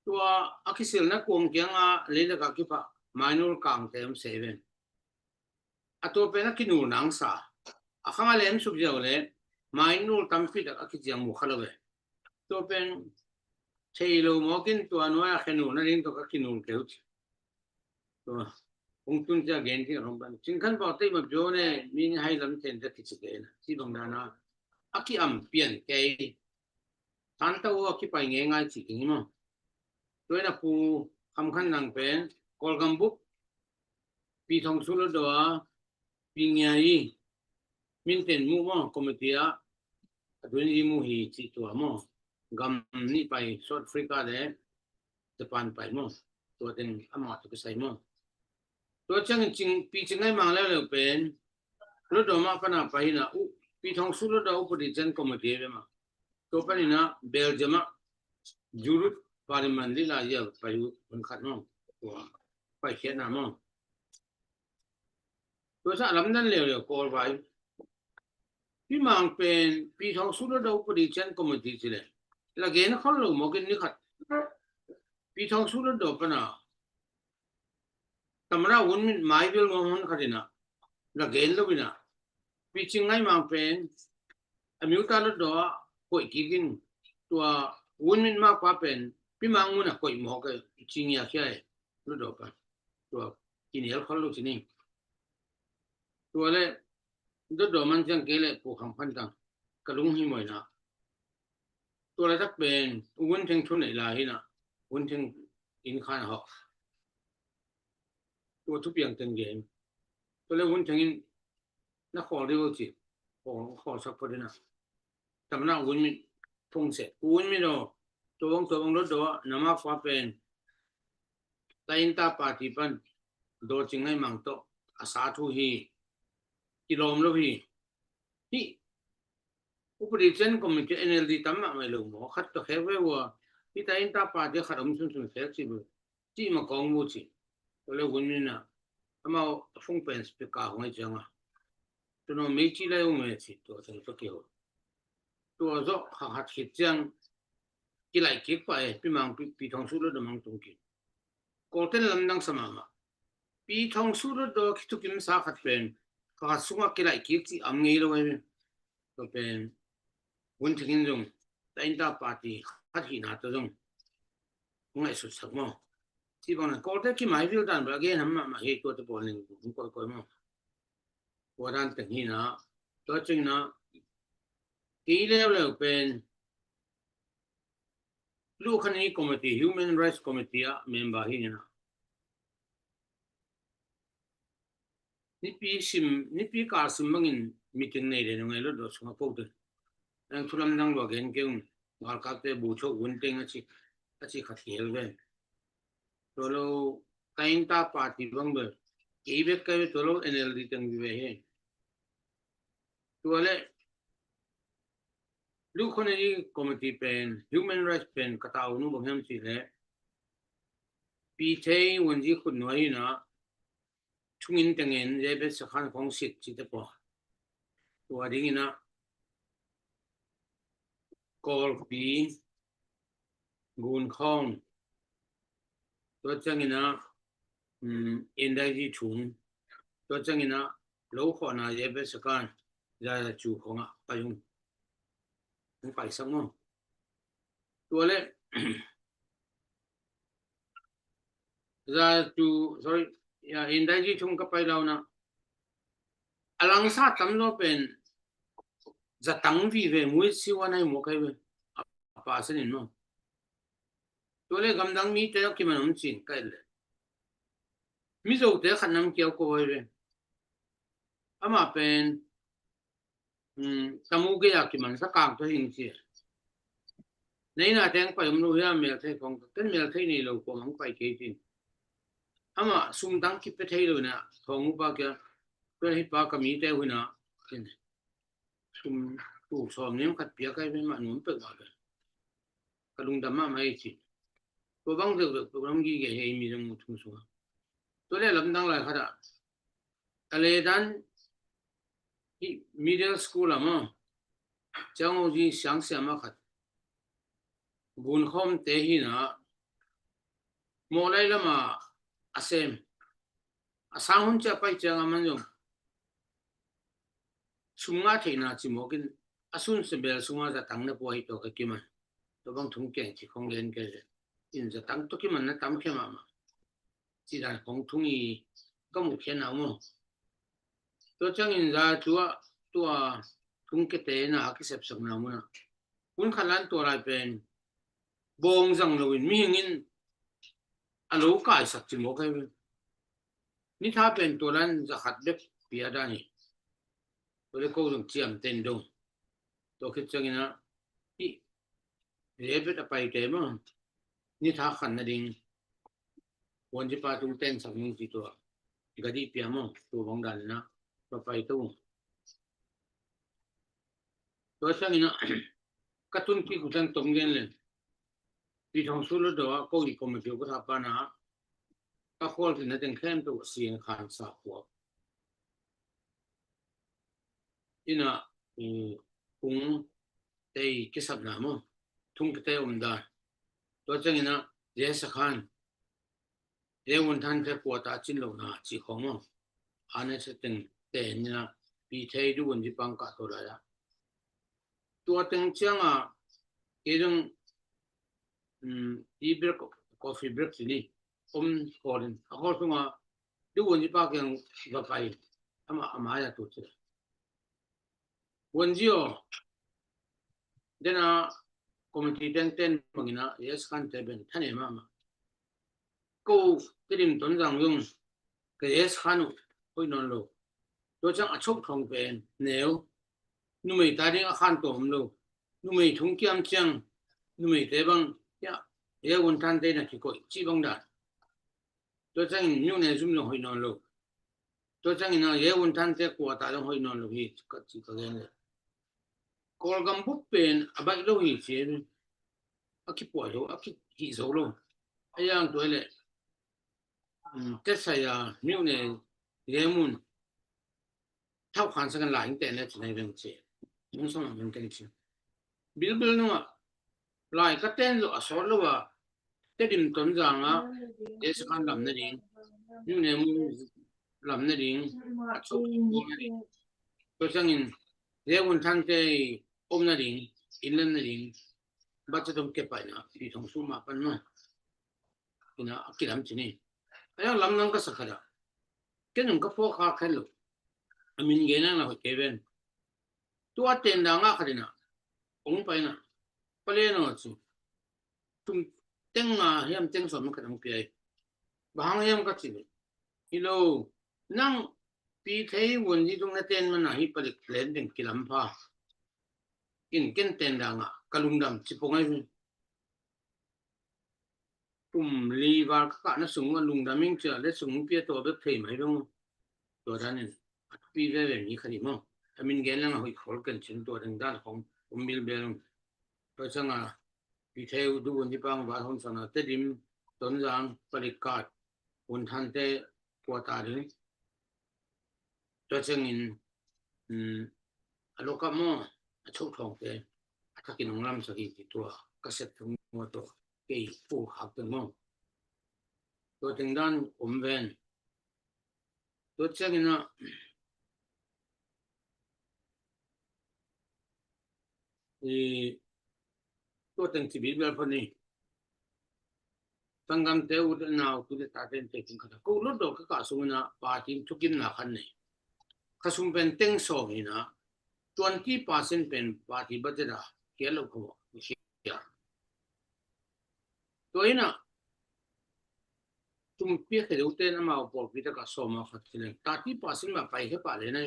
Tua a kisilna kuang kiang a leinak a kipah mainul kang te om se ven. A tua pen a kinul nang sa. A khang a lem suk ziau leh mainul tampi tak a kiciang mu kha lo ve. Tua pen thei lo mawk in tua nuai a khenul na ding tawh ka kinul keu ci. Tua hong tun cia gen ding a hong pan Cin Khan Pau te mah pio ne, mi hai lam ten te kici kei na ci bang dan a, a ki-am pian kei. Tan ta uh a kipai ngei ngai ci ding hi maw. Tua in a Pu Kham Khan Nang pen Kawlgam bup Pi Thong Su Hlutdaw a, Pi Ngia i, min ten mu maw, committee a, a tun i mu hi ci tua maw. Gam nih pai, South Africa le Japan pai maw. Tua teng amah tawh kisai maw. Tua ciangin Cing, Pi Cing Ngai Mang leuleu pen Hlutdaw mah pan a pai in a, Pi Thong Su Hlutdaw upadi cian committee ve mah. Tua pan in a Belgium ah Europe Parliament lila ia pai uh hun khat maw. Tua paikhiatna maw. Tua sa lamdan leuleu Kawl vai. Pi Mang pen Pi Thong Su Hlutdaw upadi cian committee ci leh la gen khol lo mawk in ni khat Pi Thong Su Hlutdaw pan a tamra Win Myint mai vel ngawng hun khat in a la gen lo in a, Pi Cing Ngai Mang pen a miuta Hlutdaw a koih kik in, tua Win Myint makpa pen Pi Mang mun a koih mawk a ci ngiakhia e Hlutdaw pan. Tua kinial khol lo ci ni. Tua leh Hlutdaw man ciang kei leh Pu Kham Khan Nang ka lunghimawhna Tua laitak pen U Vun Theng thu neih lai hi na, U Vun Theng inn khan a hawh. Tua thupiang teng gen. Tua le U Vun Theng in na khawl dih uh ci. Khawl, khawlsak phot hi na. Tamna U Vun Min phone set. U Vun Min aw, tua bang, tua bang dot daw a, na makpa pen Tainta party pan dawcing ngaih mang tawh a sa thu hi. Kilawm lo hi. Hih Upadi Chan Committee, N L D tam mahmah lo maw, khat tawh khek ve uh a, hih Tainta party khat om sunsun khek ci ve. Cih ma kawng bu ci. Tua le U Vun Min in ah, amau a phone pen speaker hong ai ciang a, tua no mei ci lai uh me ci, tua teng tua kiho. Tua zawh kha khat khit ciang kilaih kik pah e, Pi Mang, Pi, Pi Thong Sut lo da mang tung kik. Kawlten lamdang sa mahmah. Pi Thong Sut lo da kithukim sa khat pen kha khat sungah kilaih kik ci am ngei lo e. Tua pen U Vun Theng in zong Tainta party khat hihna tawh zong ngaihsut sak maw. Ci bang na Kawlte kimaivil dan bel a gen ham mahmah hi, tuate pawl ning hong koikoi maw. Tua dan teng hi na, tua cing na, kei leuleu pen Lukhan Committee, Human Rights Committee ah member hi na. Nipi sim, nipi kal sim bangin meeting nei le nung ei lo daw sungah ko te. Ang thu lamdang lua gen kei ung, galkapte bu chok vun teng a ci, a ci khat kihel ve. Tua lo Tainta party bang bel kei bek kai ve, tua lo N L D teng vive hi. Tua le Lukhan Committee pen, Human Rights pen ka tau nu bang hiam ci le Pi Thei Wunji khut nuai in ah thungin teng in Jebet Sakhan khong sit ci te paw. Tua ding in ah Kawlpi, Gunkhawm, tua ciang in ah, um, Indaiji thung, tua ciang in ah lo khawhna Jebet Sakhan, Zayacu khong ah pai ung. Hong paisak maw. Tua le Zayacu, sorry, ya, Indaiji thung ka pai launa a langsa tam zaw pen zatang vive, muit siwa nai muak kai ve. A pa sanin maw. Tua le gamdang mite a kiman om cin kai le Mizote khat nam kiau ko ve. Ama pen, um, tamu gei a kiman sa kang to hing ci. Nei na teng pai om lo hia, mel thei khong, ken mel thei nei lo ko mang pai kei cin. Ama sum dang kipe thei lo na, thong upa kia, tua hi pa ka mite hu na, sum tu sawm nim khat pia kai ve ma num pek ma ve. Ka lungdam mahmah ei ci. Tua bang deuhdeuh program gige hei mi zong mu thum sunga. Tua le lamdang lai khat ah a le dan hi middle school ah maw, Ciang Ozi siangsiam ah khat Gunkhawmte hi na, Mawlai lama a sem a sang hun ciah pai ciang a man zong sum ngah theihna cimawkin a sun sebel sunga zatang na pua hi tawh ka kiman. Tua bang thung keng ci khong gen kei le in zatang tawh kiman na tam khia mahmah. Ci dan khong thung i ka mu khia nau maw. Tua ciangin za tua, tua thung kete na a kisepsak na muna. Hun khat lan tua lai pen bawng zang loin mihing in a lo kaisak ci mawk ai ve. Ni tha pen tua lan za khat bek pia dan hi. Tua le ko zong ciam ten dong. Tua khit ciangin ah hih Jebet a paite maw, ni tha khan na ding Wunji pa tung ten sak ning ci tua. Gadi pia maw, tua bang dan na pa pai to. Tua ciangin ah ka tun kik uh teng tom gen le Pi Thong Sut lo daw a ko i committee ka tha pa na ka khual tina teng khem to sing khan sa khuak. Ina, um, kung tei kisapna maw, thung kete um dan. Tua ciangin ah Jebet Sakhan, Jebet Wun Than te kua ta cin lo na ci khong maw. Ane se teng te nina Pi Thei Du Wunji pang ka to lai a. Tua teng ciang a kei zong, um, tea break, coffee break ci ni om khawlin a khawl sunga Du Wunji pa kiang va pai ama, ama ya tu ci. Wunji aw, dena committee tengten bangin ah, J S Khan te pen thanem mahmah. Ko Tedim Tonzang zong ka J S Khan uh hoih nawn lo. Tua ciang a chok thong pen neu. Numei ta ding a khan tuam om lo. Numei thung kiam ciang, numeite bang, ya, ya wun than te na kikoih cih bang dan. Tua ciangin myone zum zong hoih nawn lo. Tua ciangin a ye wun than te kua ta zong hoih nawn lo hi, ka ci ka gen le. Kawlgam bup pen a baih lo hi ci, a kipuah zo, a kihih zo lo. A yang tua le, um, Tet Saya myone ye mun thau khan sakan lai hing ten le ci nai veng ci. Mun song mun ten ci. Bilbil nungah lai ka ten lo a sawt lo a, Tedim Tonzang ah, J S Khan lam nading, myone mun lam nading, a chok lam nading. Tua ciangin, ye wun than te om nading, inn lam nading, budget hong kepaina, pi thong sum a pan ma. Ina a kilam ci ni. A yang lam nang ka sa khat ah. Ken nung ka phawk kha khen lo. A min gen nang na hoih kei ven. Tua ten dang a khat ina. Ong pai na. Pale no ci. Tum teng nga hiam teng sawm khat ong pia i. Bang hang hiam ka ci ve. Hi lo. Nang Pi Thei Wun Zi tung na ten man a hi palik len ding kilam pha. In ken ten dang a ka lungdam ci pong ai. Tum li val ka kah na sung a lungdam ing cia le sung pia tua bek thei mai dong. Tua dan in a pi veve mi kha di mo. A min gen lang a hoih khol ken cin tua dang dan khong um bil bel. Tua ciang a Pi Thei Du Wun Zi pang val hon sana Tedim Tonzang Palikkat Wun Than te tua ta ding. Tua ciangin, um, a lokap maw, a chok thawngte a thakin hong lamsak hi ci tua ka sep thung maw tua kei pu khak teng maw. Tua teng dan om ven. Tua ciangin a, i, tua teng ci bilbel pha ni. Tanggamte u te nau tu te ta ten te kin khat a ko lot dawh ka kah sung ina party thukimna khat nei. Ka sum pen teng sawm ina twenty percent pen party budget a kiat lo kho sia. Tua ina tum pia khe deuh ten amau pawlpi ta ka sawm a khat ci leng thirty percent ma pai khe pah le na.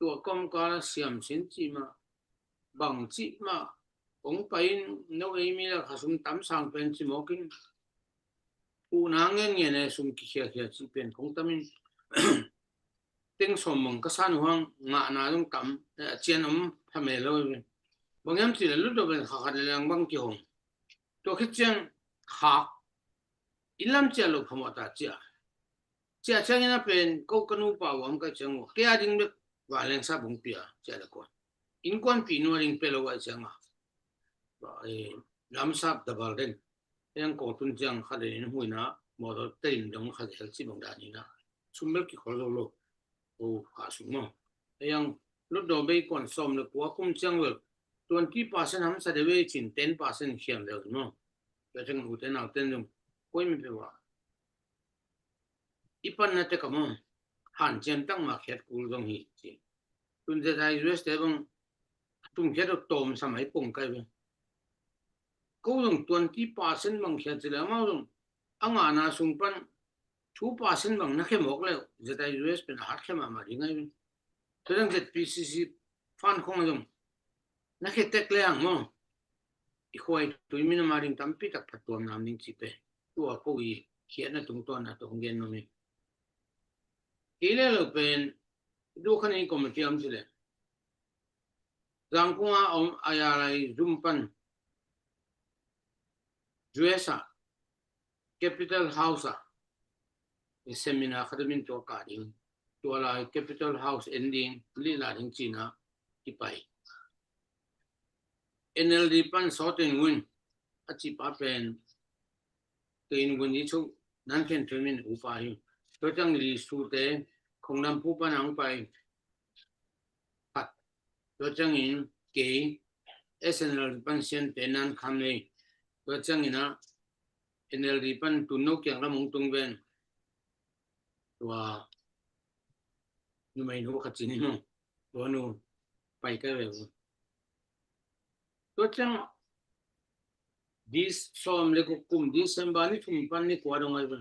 Tua kawmkal siam sin ci ma bang cih mah kong pai in no ei mi la kha sum tam sang pen ci mawk in. Uhna ngen ngen e sum kikhiakhia cih pen kong tam in. Teng sawm bang ka san uh hang ngahna zong tam, eh, cian om pha mel lo. Bang hiam cih le lut dawh pen kha khat le lang bang kihong. Tua khit ciang khak in lam ciah lo phamawh ta ciah. Ciah ciangin a pen ko ka nupa uam ka ciang uh kei a ding bek vanleng sa bung pia ciah le kuan. Innkuanpih nu a ding pia lo a ciang a. Lamsap dabal den. Eng ko tun ciang kha den in huina mawtaw te in dong kha zel ci bang dan ina. Sum bel kikhol lo lo. O kha sum maw. Eng lutdaw bei kuan sawm le kua kum ciang vel twenty percent hamsa de vei cin ten percent khiam vel maw. Tua ciang ute nau ten zong koi mi pe wa. I panna te ka maw hanciam tak mah khiat kul zong hi ci. Tun zetai U S te bang tum khiat uh tawm sa mai pong kai ve. Ko zong twenty percent bang khiat ci le amau zong a ngahna sung pan two percent bang na khe mawk le zetai U S pen a hat khe mahmah ding ai ve. Tua zong Z P C C fan khong zong na khe tek le ang maw. I khuai tui min a ma ding tampi tak phat tuam nam ding ci pe. Tua ko i khiatna tungtawn na tua hong gen nuam hi. Kei le lo pen du khan i committee om ci le. Zangkung a om a ya lai zum pan U S a Capitol House a i seminar khat min tua ka ding. Tua lai Capitol House en ding lih la ding cina i pai. N L D pan sawten win a ci pa pen Tein win i chu nan khen thumin upa hi. Tua ciang li sute khong lam pu pan ang pai. Khat. Tua ciangin kei S N L D pan sian te nan kham nei. Tua ciangin a N L D pan tun no kiang lam hong tung ven. Tua numei nu khat ci ni maw. Tua nu pai kai ve. Tua ciang Dis sawm le guk kum December ni thum pan ni kua dong ai ve.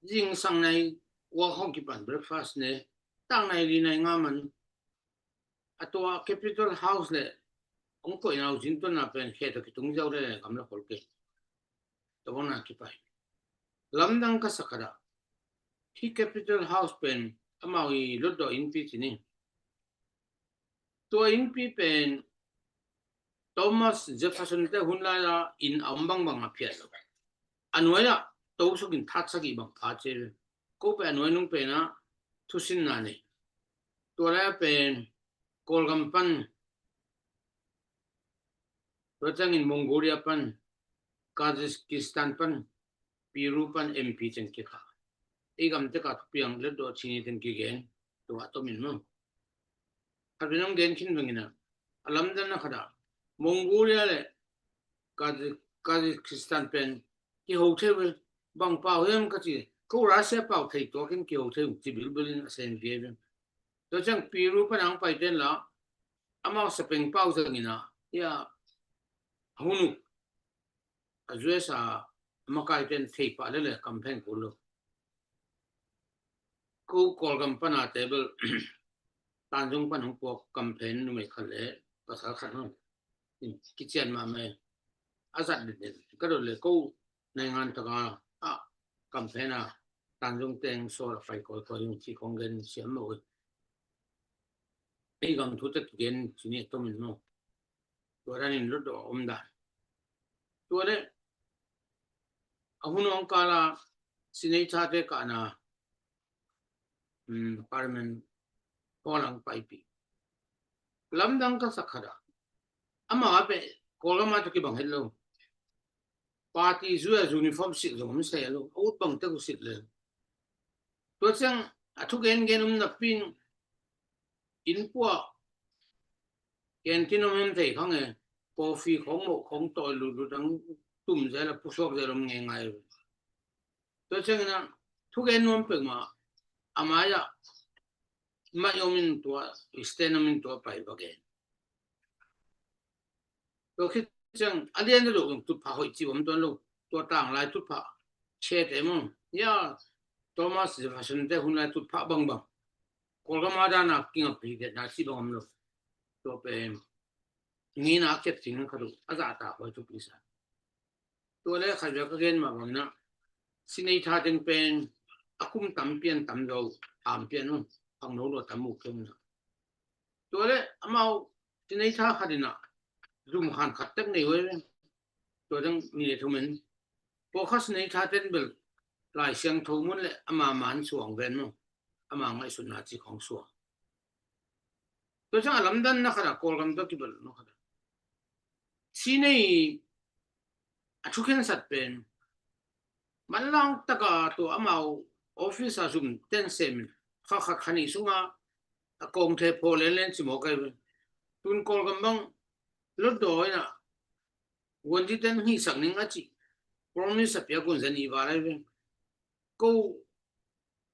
Zingsang nai kua hong kipan breakfast ne, tang nai li nai nga man. A tua Capitol House le hong koih nau zin tuan na pen khe to kitung ziau le gam la khol ke. Tua bang na kipai. Lamdang ka sakada. Hi Capitol House pen amau i lotdawh innpi ci ni. Tua innpi pen Thomas Jefferson te hun lai-a inn a om bangbang a phiat lo. A nuai-ah to sukin that sagih bang pha ci ve. Ko pen a nuai nung pen ah thusinna nei. Tua lai-a pen Kawlgam pan, tua ciangin Mongolia pan, Kazakhstan pan, Peru pan M P cen kikha. Ei gam teka thupiang letdawh cini ten kigen, tua tomin maw. Khat pen hong gen khin bangin a, a lamdanna khat ah Mongolia le Kazakhstan pen kiho thei uh, bang pau hiam ka ci, ko Russia pau thei tuakin kiho thei uh ci bilbilin a sen viavi. Tua ciang Peru pan ang paiten la amau sapeng pau zangin a, ia, a hun uh a zuesa a makaiten thei pah lele kam phen kul lo. Ko Kawlgam pana table Tanzung pan hong puak kam phen numei khat le pasal khat hong kician mahmah. A zat den den ka dot le ko naingan taka a kam phen a Tanzung teng sawl a pai kawikawi hong ci khong gen siam mawh. Ei gam thu tek gen cini a tomin maw. Tua danin lotdawh a om dan. Tua le a hun awng kala sineitate kahna, um, Parliament hall ang paipih. Lamdang ka sak khat ah ama a pe Kawlgam a tawh kibang het lo. Party zui a uniform silh zong om sei a lo. A ut bang tek uh silh le. Tua ciang a thugen gen um napi in inn puah canteen om hem thei khang e, coffee khong moh khong tawi lutlut ang tum zel a pusuak zel om ngeingai. Tua ciangin a thugen nuam pek mah a mai-ah mai om in tua stand om in tua pai va gen. Tua khit ciang a lian deuh deuh tutphah hoih ci om tuan lo. Tua tanglai tutphah chet em om, ia, Thomas Jefferson te hun lai tutphah bangbang Kawlgam a dana kingapi detna ci bang om lo. Tua pen ngeina a kep cing khat uh a zahta huai tupi sa. Tua le khat vek a gen mah bangin a sinei tha teng pen a kum tam pian tam zo ham pian un, khangno lo tam uh keng na. Tua le amau sinei tha khat in a zum khan khat tek nei huai ve. Tua dang ni le thum en. Pawlkhat sinei tha ten bel Lai Siangtho mun le ama man suang ven maw. Ama ngaihsutna ci khong suang. Tua ciang a lamdanna khat ah Kawlgam tawh kibawl na khat ah sinei a thukhensat pen manlang taka tua amau office a zum ten semin kha khat kha nih sunga a kawngthe phaw lenlen ci mawk ai ve. Tun Kawlgam bang lotdaw in a guanzi ten hihsak ning a cih promise a piak un zan i val ai ve. Ko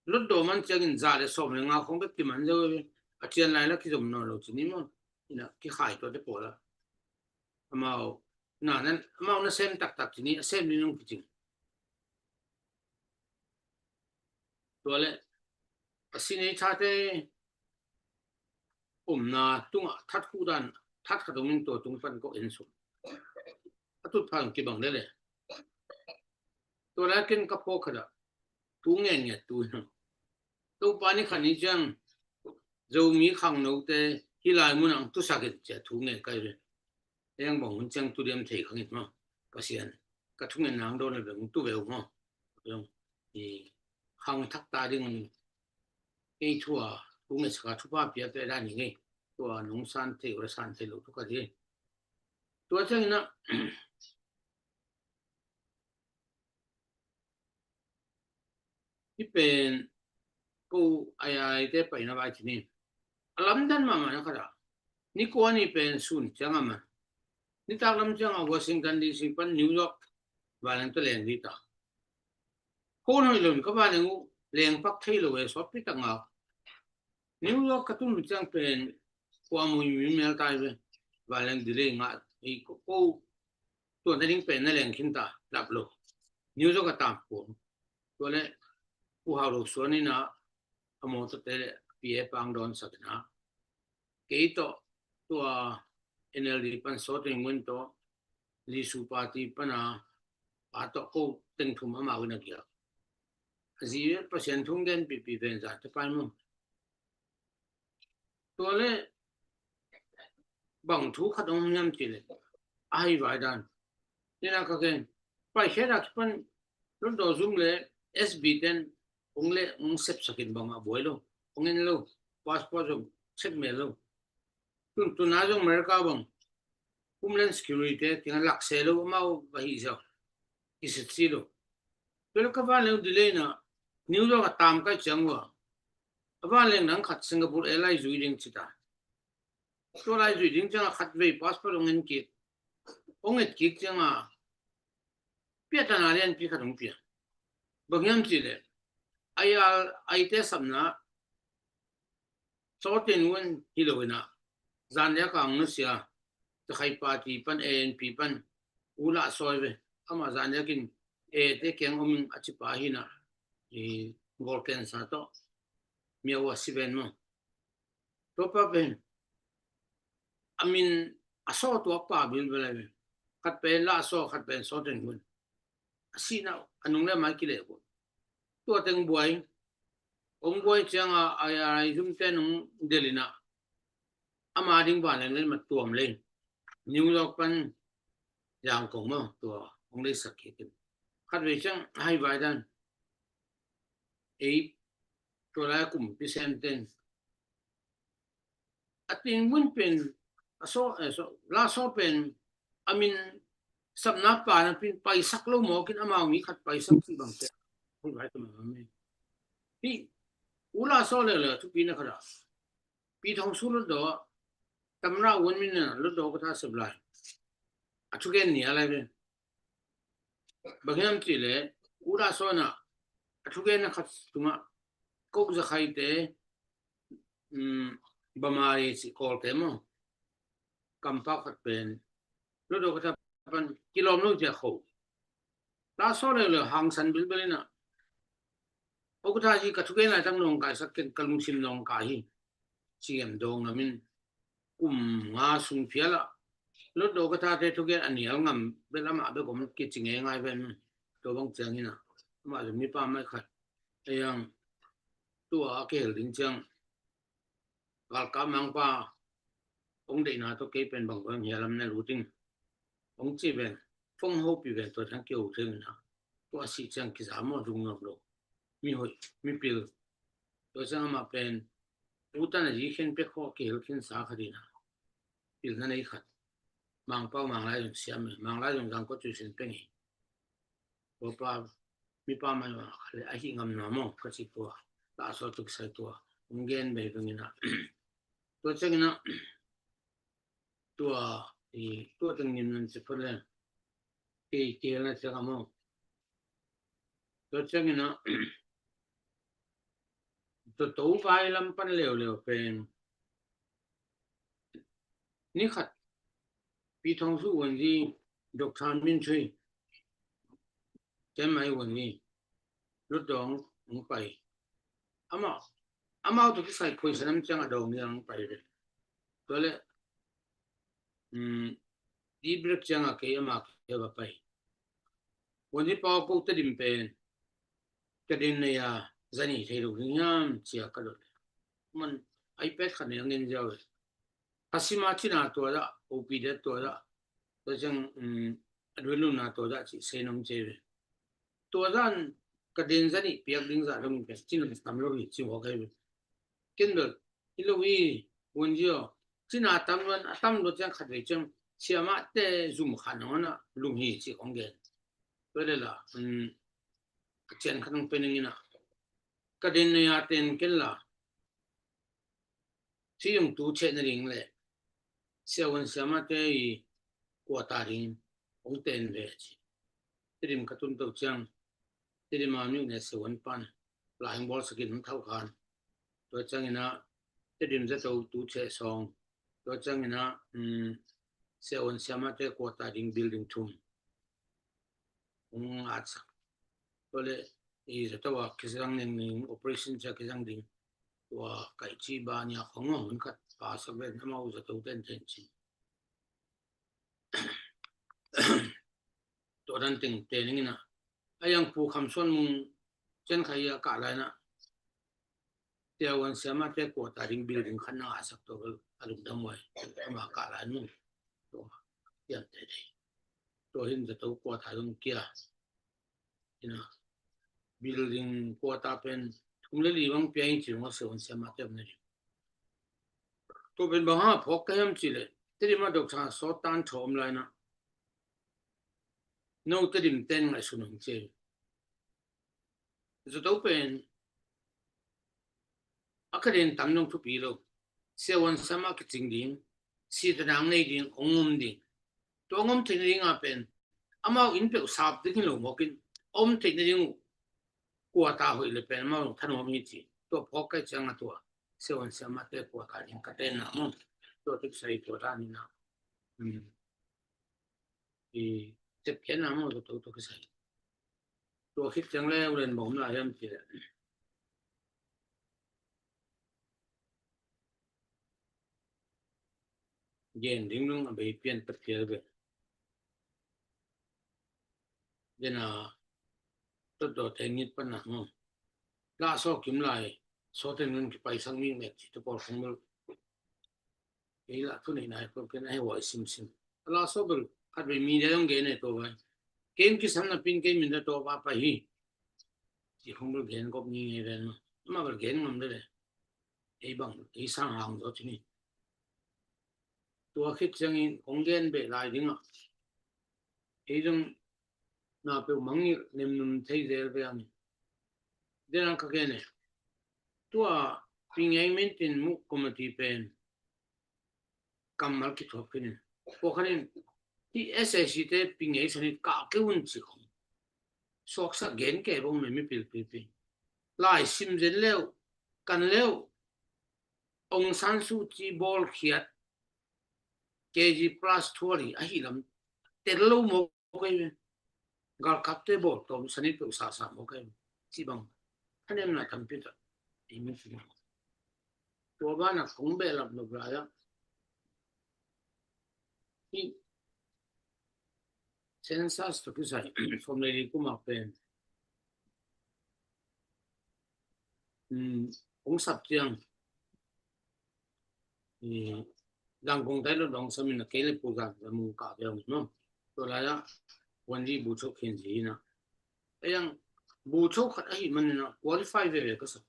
lotdaw man ciangin za le sawm le nga khong bek kiman zo ve. A cian lai la kizom nawn lo ci ni maw. Ina kikhai tua te pawl a amau na nan amau na sem taktak ci ni a sem ni nung kicing. Tua le a sinei thate umna tungah that khuh dan that khat om in tua tung pan ko en sung a tutphah kibang lele. Tua le ken ka phaw khat ah thu ngen ngiat tu hi. Topa ni khat ni ciang Zomi khangnote hih lai mun ang tusak in cia thu ngen kai ve. Eng bang hun ciang tu diam thei khang it maw. Pasian ka thungen nang dawn a beng tu veu maw. I khang thak ta ding ei thua thu ngen saka thupha pia pe dan hi ngei. Tua nung san thei ura san thei lo thu ka di. Tua ciangin a hih pen ko ai ai te paina vai ci ni. A lamdan mahmah na khat ah ni kua ni pen sun ciang a man nitak lam ciang a Washington D C pan New York vanleng tawh leng dita. Khon hoih lo in ka vanleng uh leng pak thei lo e sawtpi tak ngak. New York ka tun ciang pen kua mui mi mel tai ve. Vanleng delay ngah ei ko ko Tua na ding pen na leng khin ta, lap lo. New York a tam pong. Tua le, Pu Hau Lo Suan in a, a mawtaw te le, P A pang dawn sak in a. Kei tawh, tua N L D pan Sawt Teng Ngun tawh, Lisu party pan a, pa tawh ko teng thum amau in a giak. A zi Pasian thu gen pipi ven za te pai maw. Tua le bang thu khat om hiam ti le, a hai vai dan. Tina ka gen, pai khe da kipan, lo do zum le, S B ten, ong le, ong sep sakin bang a buai lo, ong en lo, passport zong check mel lo. Tun, tun a zong America bang, Homeland Security te, tinga lakse lo, amau ba hi zau. Kisit si lo. Tua le ka van leng delay na, New York a tam kai ciang ua. A van leng nang khat Singapore Airline zui ding ci ta. Tua lai zui ding ciang a khat vei passport ong en kik. Ong et kik ciang a. Pia ta na lian pi khat ong pia. Bang hiam ci le. Ai al, ai te sam na. Sawt Teng Ngun hi lo in a. Zan dia kang nusia. Takhai party pan A N P pan. U La Saw ve. Ama zan dia kin. E te keng om in a ci pa hi na. I gol ken sa to. Mia ua si ven mo. Tua pa pen. A min a saw tua pa bil bil ai ve. Khat pen La Saw, khat pen Sawt Teng Ngun. A si na, a nung le mai ki le ko. Tua teng buai. Ong buai ciang a, ai, ai, zum te nung delina. Ama ding van leng le ma tuam le. New York pan Yangon maw tua ong le sak kik in. Khat vei ciang hai vai dan. Ei, tua lai kum pi sem ten. A Teng Ngun pen, a Saw, eh, Saw, La Saw pen, a min sapna pa na pin paisak lo mawk in amau mi khat paisak si bang te. Hoi vai tum a mi. Hi, U La Saw le le, thupi na khat a. Pi Thong Su lo do, tamra wan min na, lo do ka tha sep lai. A thugen ni a lai pen. Bang hiam ci le, U La Saw na, a thugen na khat tunga, kok za khai te, um, bamari ci kol te mo. Kampau khat pen. Lo do ka tha pan, kilom lo cia kho. La Saw le le hang san bil bil na. O ka tha hi ka thugen lai tang nong kai sak ken ka lungsim nong kai hi. Ci em dong amin. Kum nga sung phial a. Lo do ka tha te thugen a nial ngam bel ama bek om ki ci nge ngai ven. Tua bang ciang hi na. Ama zong mi pa mai khat. Ei ang tua a kihel ding ciang. Galkap mangpa ong deihna tawh kei pen bang bang hialam na luting. Ong ci ven, fong ho pi ven tua ciang kiho thei na. Tua si ciang kiza maw dung nuam lo. Mi hoih, mi pil. Tua ciang amah pen, utan a zi khen pek ho kihel khin sa khat hi na. Pilna nei khat. Mangpau manglai zong siam e, manglai zong zang ko cui sin peng hi. Tua pa, mi pa mai ma khat le, a hi ngam na maw, ka ci tua. La Saw tuk sai tua. Ong gen bei beng ina. Tua ciang ina, tua, i, tua teng nim nan ci pha le. Kei, kei na ciang a maw. Tua ciang ina, tua to vai lam pan leo leo pen. Ni khat, Pi Thong Su wan zi, Doctor Min Chui, Chiang Mai wan zi, lut dong, ong pai. Ama, ama tu kisai khui sanam ciang a dong ni ong pai le. Tua le, um, di break ciang a kei ama kei ba pai. Wan zi pau ko Tedim pen, Tedim nei a, zani thei lo ding hiam, cia ka dot. Man, iPad khat nei a ngin ziau e. Ka sima cina tua dah, O P D tua dah. Tua ciang, um, a duiluna tua dah ci sei nong ce ve. Tua dan ka den zani piak ding zah dong pen cina tam lo hi ci hua kai ve. Ken dot, hi lo hi, wan zio. Cina tam luan, a tam lo ciang khat ve ciang, siama te zum khan hong na, lung hi ci kong gen. Tua le la, um, ka cian khat nong pen ing ina. Ka den nei a ten ken la. Ci yung tu ceh na ding le. Siawan siama te i kua ta ding ong ten ve ci. Tedim ka tun to ciang. Tedim a miu ne siawan pan. Lai hong bol sakin hong thau khan. Tua ciang ina Tedim za to tu ceh song. Tua ciang ina, um, siawan siama te kua ta ding building thum. hong ngatsak. Tua le i zato a kizang ding, operation cia kizang ding, tua kaihci ba nia khong a hun khat pa sa ven amau zato ten ten ci. Tua dan teng te ning ina. A yang Pu Kham Suan Mung Cian Khai a kah lai na. Tia wan siama te kua ta ding building khat na a sak to a lungdam wai. Ama kah lai nu. Tua. Tiam te te. Tua hin zato kua ta dong kia. Ina. Building kua ta pen. Thum le li bang pia in ci dong a se wan siama te om na ding. Tua pen bang ha phawk ka hiam ci le. Tedim a dok sa sawt tan thawm lai na. No Tedim ten ngaihsun hong ci. Zato pen a ka den tam nong thupi lo. Siawan sama kicing ding, si tanang nei ding, ong ngom ding. Tua ngom thei ding a pen amau in peuh sap ding hi lo mawkin om thei ding uh. Kua ta hoih le pen amau thanuam hi ci. Tua phawk kai ciang a tua siawan sama te kua ta ding ka ten na mawk. Tua tik sai tua ta ni na. Hmm. I tep khian na mawk tua tua kisai. Tua khit ciang le ulen bawm la hiam ci le. Gen ding nung a bei pian tak phial ve. Dena tot dawte ngit pan na hong la saw kim lai saw ten nun kipai sang mi mek ci tu pawl khong mul. Ei la thu nei nai pawl ken ai huai sim sim. La saw bel khat bei mi de dong gen e to vai. Ken kisam na pin ken min da to pa pa hi. Ci khong bel gen kop ni nge ven ma ma bel gen ngam de le. Ei bang ei sang hang zo ci ni. Tua khit ciangin kong gen beh lai ding ah. Ei dong na peuh mangngilh nemnum thei zel ve ang. Dena ka gen e. Tua pingei mintin muk committee pen kammal kithuap khin in. Pawkhanin hi S A C te pingei sanit kah keu un ci khong. Suaksak gen kei bawng me mipil pipi. Lai sim zen leu kan leu Aung San Suu Kyi bawlkhiat K G plus thuali ahi lam tel lo maw kei ve. Galkapte bawl tawm sanit peuh sasa maw kei ve. Ci bang thanemna tampi tak ei mi ci bang. Tua bana kong behlap lo lai ah. Hi census to kisai som le li kuma pen. Hmm, kong sap tiang. Dang kong tai lo dong samin a kei le pu gan la mu ka bel no. Tua lai ah wan di bu chok khin zi na. Ayang bu chok khat ahi man na qualify ve ve ka sa.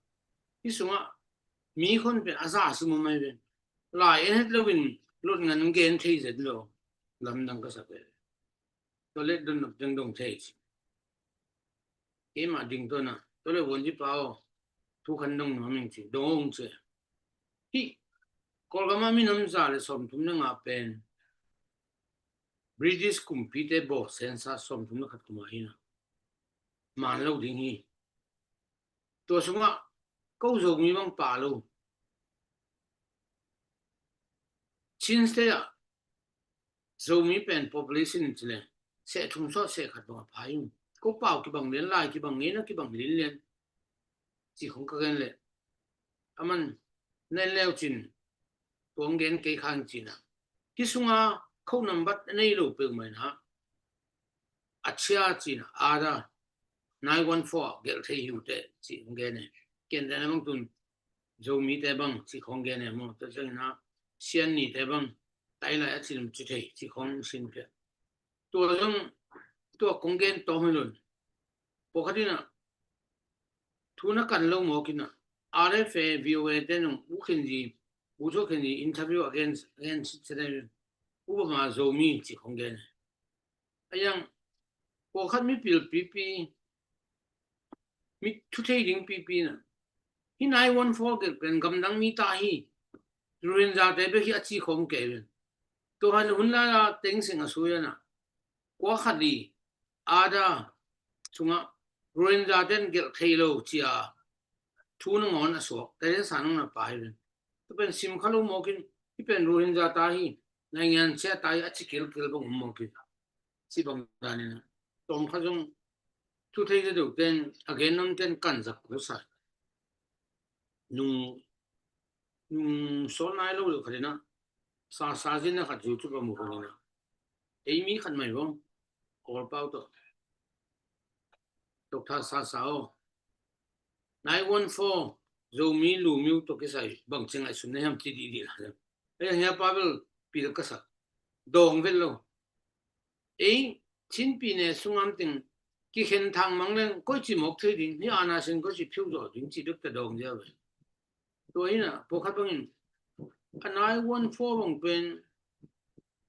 Hi sunga mi khon pen a za si mu mai ve. Lai en het lo in lot ngan gen thei zet lo. Lam dang ka sa ve. Tua le don nok dang dong thei. Keima ding tua na tua le wan di pa o. Thu khan dong no ming ci dong ci. Hi Kolgama minam za le som thum na nga pen British kumpite bawl census som thum na khat kuma hi na. Man lo ding hi. Tua sunga ko Zomi bang pa lo. Chin State ah Zomi pen population in ci le seh thum sawt seh khat bang a pha hi. Ko pau kibang lian lai kibang ngeina kibang lian lian. Ci khong ka gen le. Aman nen leu cin tuang gen kei khang cina. Hi sunga kho nambat a nei lo peuh mai na. A chia cina ada nine one four gelh thei hi uh teh ci khong gen e. Ken tena bang tun Zomite bang ci khong gen e maw. Tua ciangina Siannite bang tailai a cin ci thei ci khong sin pia. Tua zong tua kong gen tawm hi lun. Pawkhatina thu na kan lo mawkina R F A V O A te nung u khin zi u thu khin zi interview against against citizen u ba ma Zomi ci khong gen. Ayang pawkhat mipil pipi mi thu thei ding pipi na. Hi nine one four gelh pen gamdang mi ta hi. Rohingya te bek hi a ci khawm kei pen. Tua han hun lai a teng sing a sui a na. Kua khat li ada sunga Rohingya ten gelh thei lo cia thu na ngawn a suak. Te den sa nang na pa hi pen. Tua pen sim kha lo mawkin hi pen Rohingya ta hi. Naingan cia ta hi a ci kilkil bang um mawkin. Ci bang danin a. tawm khat zong thu thei te deuh ten a gen nong ten kan zak ko sa. Nung nung sawl nai lo lo khat in ah sa sa zin a khat YouTube a mu kong in ah ei mi khat mai vong Kawlpau tawh Doctor Sa Sa aw, nine one four Zomi Lumyo tawh kisai bangci ngaihsun na hiam ci dih dih la. Ei hia pa bel pil ka sak dawng vet lo. Ei Chin pyine sungam ting kikhen thang mang leng koi ci mawk thei ding hi ana sin koi ci phiu zawh ding ci bek ta dawng dia ve. Tua in ah pawkhat bangin a nine one four bang pen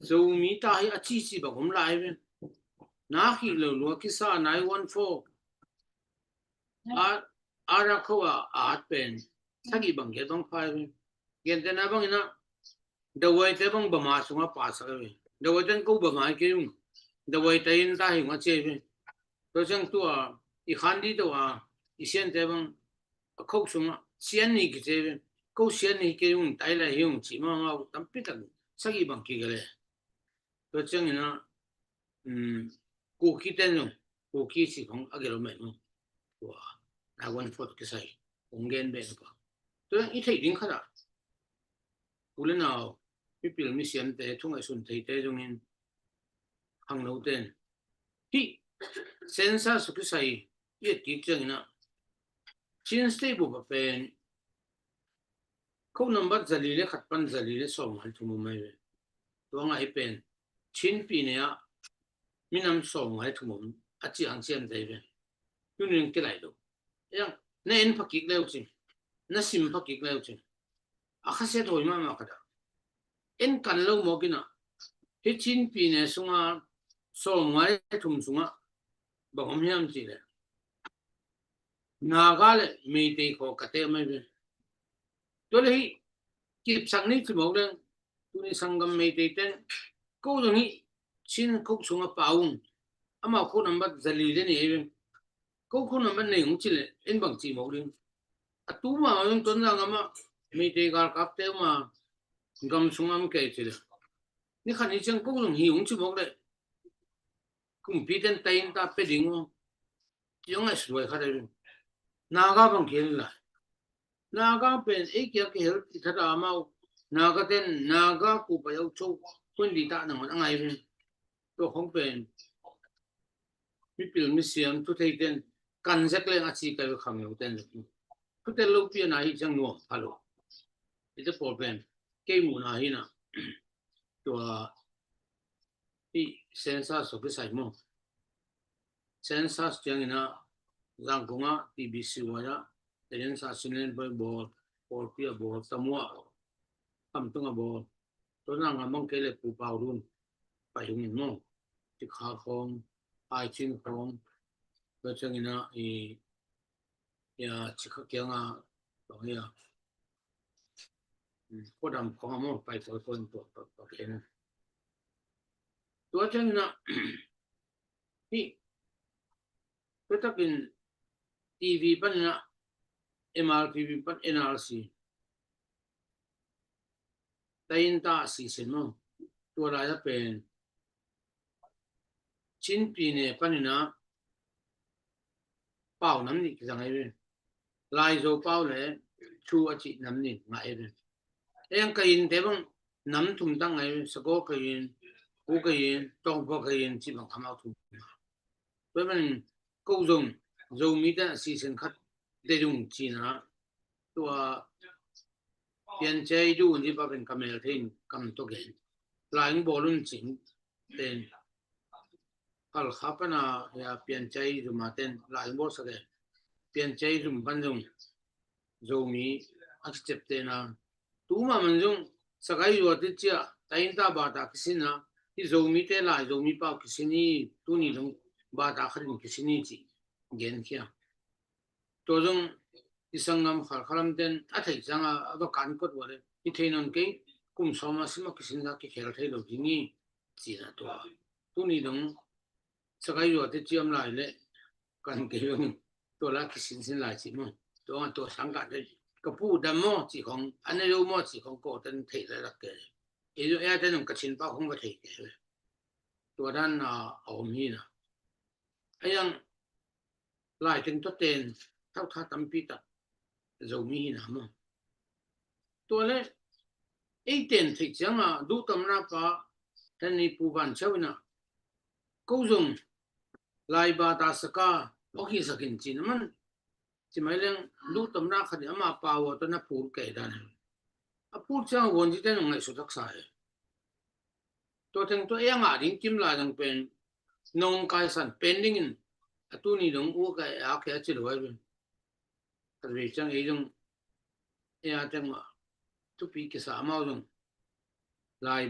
Zomi ta hi a cici bang om lai ve. Na khih lo lua kisa nine one four a ara kho a at pen sagih bang kia bang phai ve. Gentena bangin ah Dawai te bang Bama sungah pasak ve. Dawai ten ko Bama hi kei ung. Dawai ta in ta hi ung a ci ve. Tua ciang tua i khan di tua i sian te bang a khok sungah sian ni kici ve. Ko sian ni hi kei ung tai lai hi ung ci ma ma tampi tak sagih bang kigale. Tua ciang in ah um, Kuki ten zong Kuki ci khong a gel om mai no. Tua nine one four kisai kong gen beh na pa. Tua i thei ding khat ah u le nau mipil misiam te thu ngaihsun thei te zongin khangno ten hi census kisai i et kik ciang in ah Chin State bup a pen kho nambat zali le khat pan zali le sawm ngai thum om mai ve. Tua ngai pen Chin pyine ah minam sawm ngai thum om a ciang ciam dai ve. Tunin kilai lo. Yang na en phakik leu cin, na sim phakik leu cin a khasia thawi mahmah khat ah en kan lo mawk in ah hi Chin pyine sunga sawm ngai thum sungah bang om hiam ci le Naga le Meitei khaw ka te mai ve. Tua le hi kipsak ni ci mawk leng tuni sanggam Meitei ten ko zong hi Chin khok sungah pau ung. Amau kho nambat zali le ni ei ve. Ko kho nambat nei ung ci le en bang ci mawk ding. A tu ma ung Tonzang amah Meitei galkap te ma gam sungah am kei ci le ni khat ni ciang ko zong hi ung ci mawk le kumpi ten ta in ta pe ding ung. Ci ung ai suai khat ei ve. Naga bang kian la Naga pen ei kia kihel ti thata amau Naga ten Naga kupa yau cho kun di ta nangon a ngai ven. Tua khong pen mipil misiam thu thei ten kan zek leng a ci kai khang lo ten thu tel lo pia na hi ciang nuam pha lo. Ite pawl pen kei mu na hi na tua i census of kisai mo. Census ciang in ah Zangkong ah T B C Y ah census sin len pai bawl, pawlpi a bawl, Tamu ah Kamtung a bawl. Tua nang a mang kei le Pu Pau Lun pai hung in mo. Tikha khong, Ai Chin khong. Tua ciang in ah i ya cikha kianga bang ya kodam khong amo pai koi koi tua tua tua khen tua ciang in ah hi tua takin T V pan in ah M R T V pan N R C ta in ta si sin mo. Tua lai a pen Chin pyine pan in ah pau nam nih kizang ai ve. Laizo pau le Chu a cih nam nih ngah ai ve. Eng ka in te bang nam thum tang ai ve. Sagaw ka in, Ku ka in, Tawngpua ka in cih bang amau thum. Tua man ko zong Zomi te a si sin khat de zung cina tua piancai du ni pa pen ka mel thein kam to gen. Laing bawlun cin ten Halkha pana ya piancai zuma ten laing bawl sa gen. Piancai zum pan zung Zomi a kicep tena tu ma man zung sakai zua te cia ta in ta bata kisin a hi Zomi te lai Zomi pau kisin hi tuni zung bata khatin kisin hi ci gen kia. Tua zong i sanggam khalkhalam ten a thei cianga a va kan kot ua le i thei non kei kum sawm a sim a kisin a kikhel thei lo ding hi cina tua. Tuni dong sakai zua te ciam lai le kan kei zong tua la kisin sin lai ci mo. Tua nga tua sang ka te ka pu dam mo ci khong a ne lo mo ci khong ko ten thei la lak ke. I zong ea ten ka chin pa khong va thei ke. Tua dan a om hi na. A yang lai teng tua ten thau tha tampi tak Zomi hi na maw. Tua le ei ten theih cianga duhtamna pa tani pu van chau ina ko zong lai ba ta saka ok hi sakin cin a man. Ci mai leng duhtamna khat ama pau a tana pur kei dan a pur cianga vuan ci ten ngaihsut taksa e. Tua teng tua ei a ngah ding kim lai dang pen nong kaisan pen dingin a tuni dong u ka e a kei a ci lo ai pen. Khat vei ciang ei dong ei a teng ma thupi kisa amau dong lai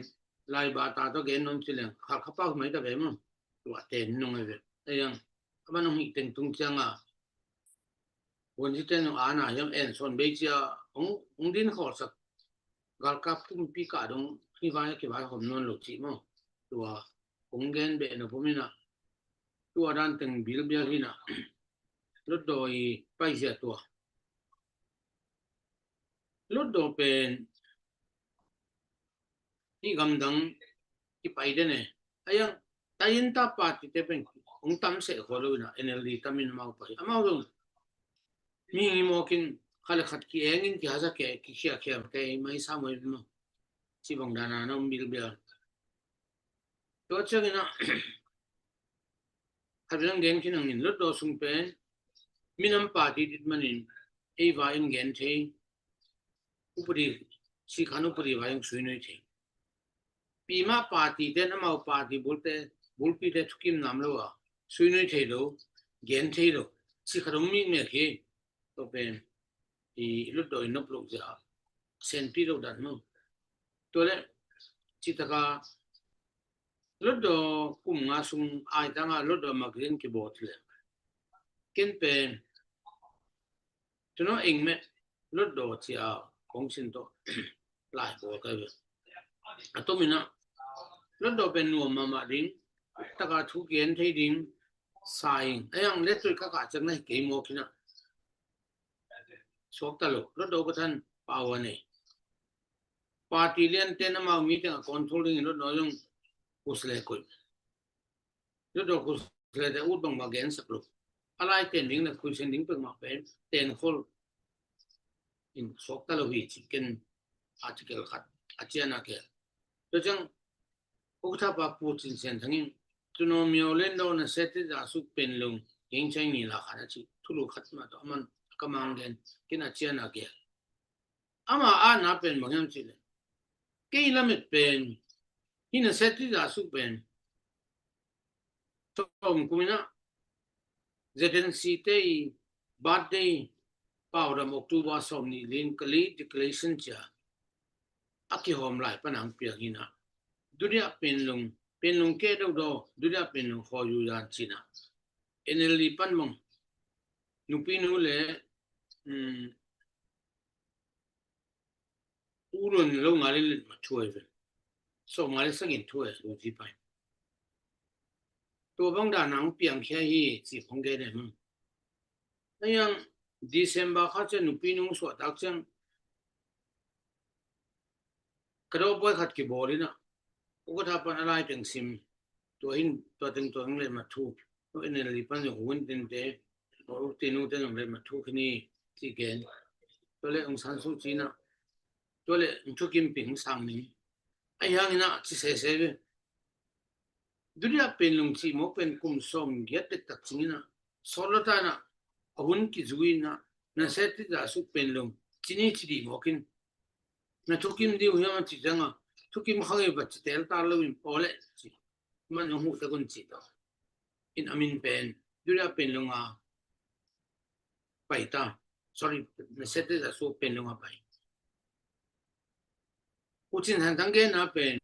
lai ba ta tua gen non ci leng khal khapau mai ta ve maw. Tua ten nong ai ve ei ang a man nong hih teng tung cianga vuan ci ten nong ana hiam en son bei cia ong ong din khol sak galkap kumpi ka dong hi vai ki vai hom non lo ci maw. Tua ong gen be na pumina tua dan teng bilbial hina lutdaw i paizia tua lutdaw pen hi gamdang i pai den e. A yang tayin ta party te pen ong tam seh kho lo ina N L D tamin amau pai amau lo mi hi mawkin khat le khat ki engin ki hasa ke ki khia khia ke mai sa mai maw. Ci bang dana na um bilbial tua ciangina khat bilang gen khin angin lutdaw sung pen minam party dit manin ei vai in gen thei upadi sikhan upadi vai in sui nui thei. Pima party ten amau party bulte bulpi te thukim nam lo a sui nui thei lo gen thei lo sikhan um mi mek hi. Tua pen i lutdaw i nop lo zia senpi lo dan maw. Tua le citaka lutdaw kum nga sung ai tanga lutdaw magazine kibawt le ken pen tuno engme lutdaw cia kong sin to lai ko ka ve. A tomina lutdaw pen nuam mama ding taka thu gen thei ding saing a yang le tui ka ka chang na kei mawkina suak ta lo lutdaw ka than pau a nei. Party lian ten amau mi teng a control ding lutdaw zong kus le koi lutdaw kus le te ut bang ma gen sak lo. A lai ten ding le khuisen ding pek ma pen ten khol in suak ta lo hi ci ken article khat a ciana ke. Tua ciang ukthapa Putin sen thangin tuno mio len do na seti da suk pen lung yeng chai ni la khat a ci thulu khat ma to man ka mang gen ken a ciana ke. Ama a na pen bang yam ci le kei lamet pen hina seti da suk pen tom kumina Zelensky te i birthday pau dam October som ni lin kali declaration cia a kihom lai panang piang hina dudia penlung penlung ke do do dudia penlung kho yu yan cina N L D pan mong nupi nu le u lun lo ngal in let ma thuai ve. So ngal in sagin thuai lo ji pai. Tua bang da nang piang khia hi ci phong ge ne mong. Ayang December kha cia nupi nung suah tak ciang ka do boy khat ki bol ina. Ukatha pan a lai teng sim tua hin tua teng tua hin let ma thu. Tua in let pan zong hun teng te tua uk tinu te zong let ma thu khini ci gen. Tua le ung san su ci na tua le ung thukim ping sang ning. Ai hang ina ci sese ve. Dunia pen lung ci mo pen kum som giat tek tak cing ina. Solo ta na a hun ki zui na na se ti da suk pen lung cini ci di mo kin. Na thukim diu hiam a ci zanga thukim khang i va ci tel ta lo in pole ci. Man zong hu ta kun ci ta. In amin pen dunia pen lung a pai ta. Sorry, na se ti da suk pen lung a pai. U Cin Than Thang gen a pen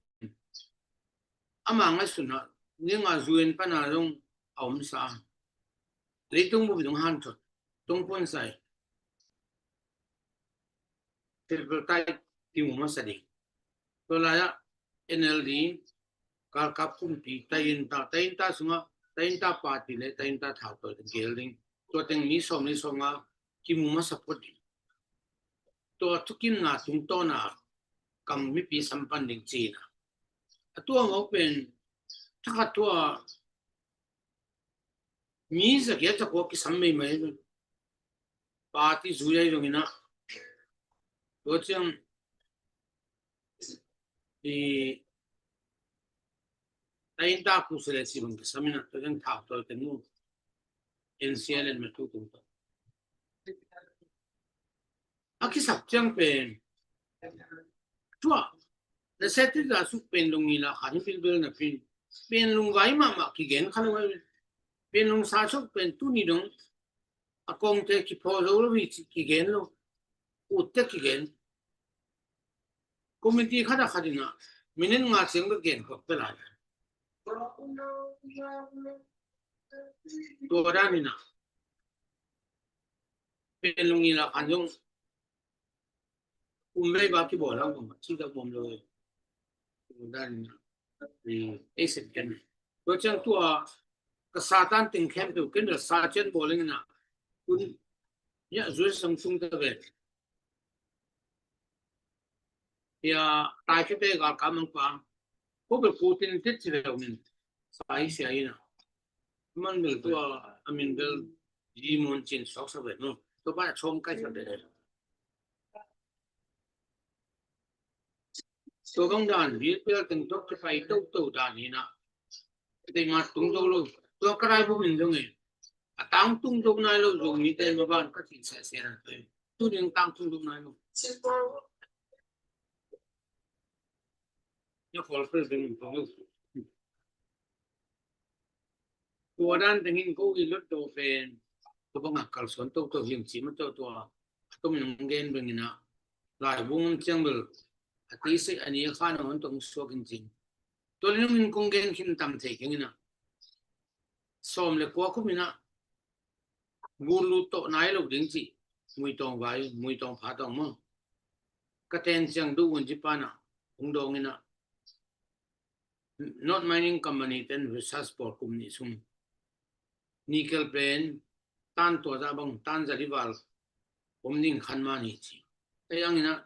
ama ngai suna ninga zuen pana zong a om sa. Leitung bu zong han thot tung pun sai. Triple tai ti mu masa ding. Tua lai a N L D kalkap kumpi tayin ta tayin ta sunga tayin ta party le tayin ta thau tua gel ding. Tua teng mi som le som a kimu masa phot ding. Tua thukim na tungtawn a kam mipi sampan ding cina. A tua ngau pen thakhat tua Mi zagiat zakua kisam meimai. Party zui ai zongin ah, tua ciang i tain ta ku sele si bang kisam in ah, tua ciang thau tua teng mu. N C L N matu tung ta. A kisap ciang pen tua na seti za suk pen lung ni la khan bilbil na pin. Pen lung vai mahmah kigen kha lo ai. Pen lung sa suk pen tuni dong a kongte kiphaw zo lo hi ci kigen lo. Utte kigen. Committee khat a khat in ah minute nga ciang bek gen khop pe lai. Tua dan in ah pen lung ni la khan zong um vei ba kibawl hang bang ci dak bawm lo. Tua dan in ah ei sep ken. Tua ciang tua ka Satan teng khempeuh ken da sa cian bawl ing in ah. Kun ya zui sang sung ta ve. Ya tai khete gal ka mang pa. Ko bel Putin tit ci leu min. Sa i sia in ah. Man bel tua a min bel Demon cin sok sa ve no. Tua ba chom kai sa ve. Tua bang dan, bil pial teng tok kipai toto dan hi na. Tei ma tung do lo. Tua ka rai bu min dong e. A tang tung do nai lo zong mi tei ma ban ka tin sa se na. Tu ding tang tung do nai lo. Nya kol pe ding ko. Tua dan tengin ko i lut do pen. Tua bang a kalsuan toto hiam ci ma tua tua. A tum in gen beng in ah. Lai bung ciang bel. A ti se a ni a khan a hon tong suak in cin. Tua le nung in kong gen khin tam thei keng in ah. Sawm le kua kum in ah. Gulu tawh nai lo ding ci. Mui tawng vai, mui tawng pha tawng maw. Ka ten ciang duh un ci pan ah. Hong dawng in ah. North Mining Company ten research pawl kum nih sung. Nickel pen tan tua zah bang, tan zali val om ding khan mah ni ci. Ei ang in ah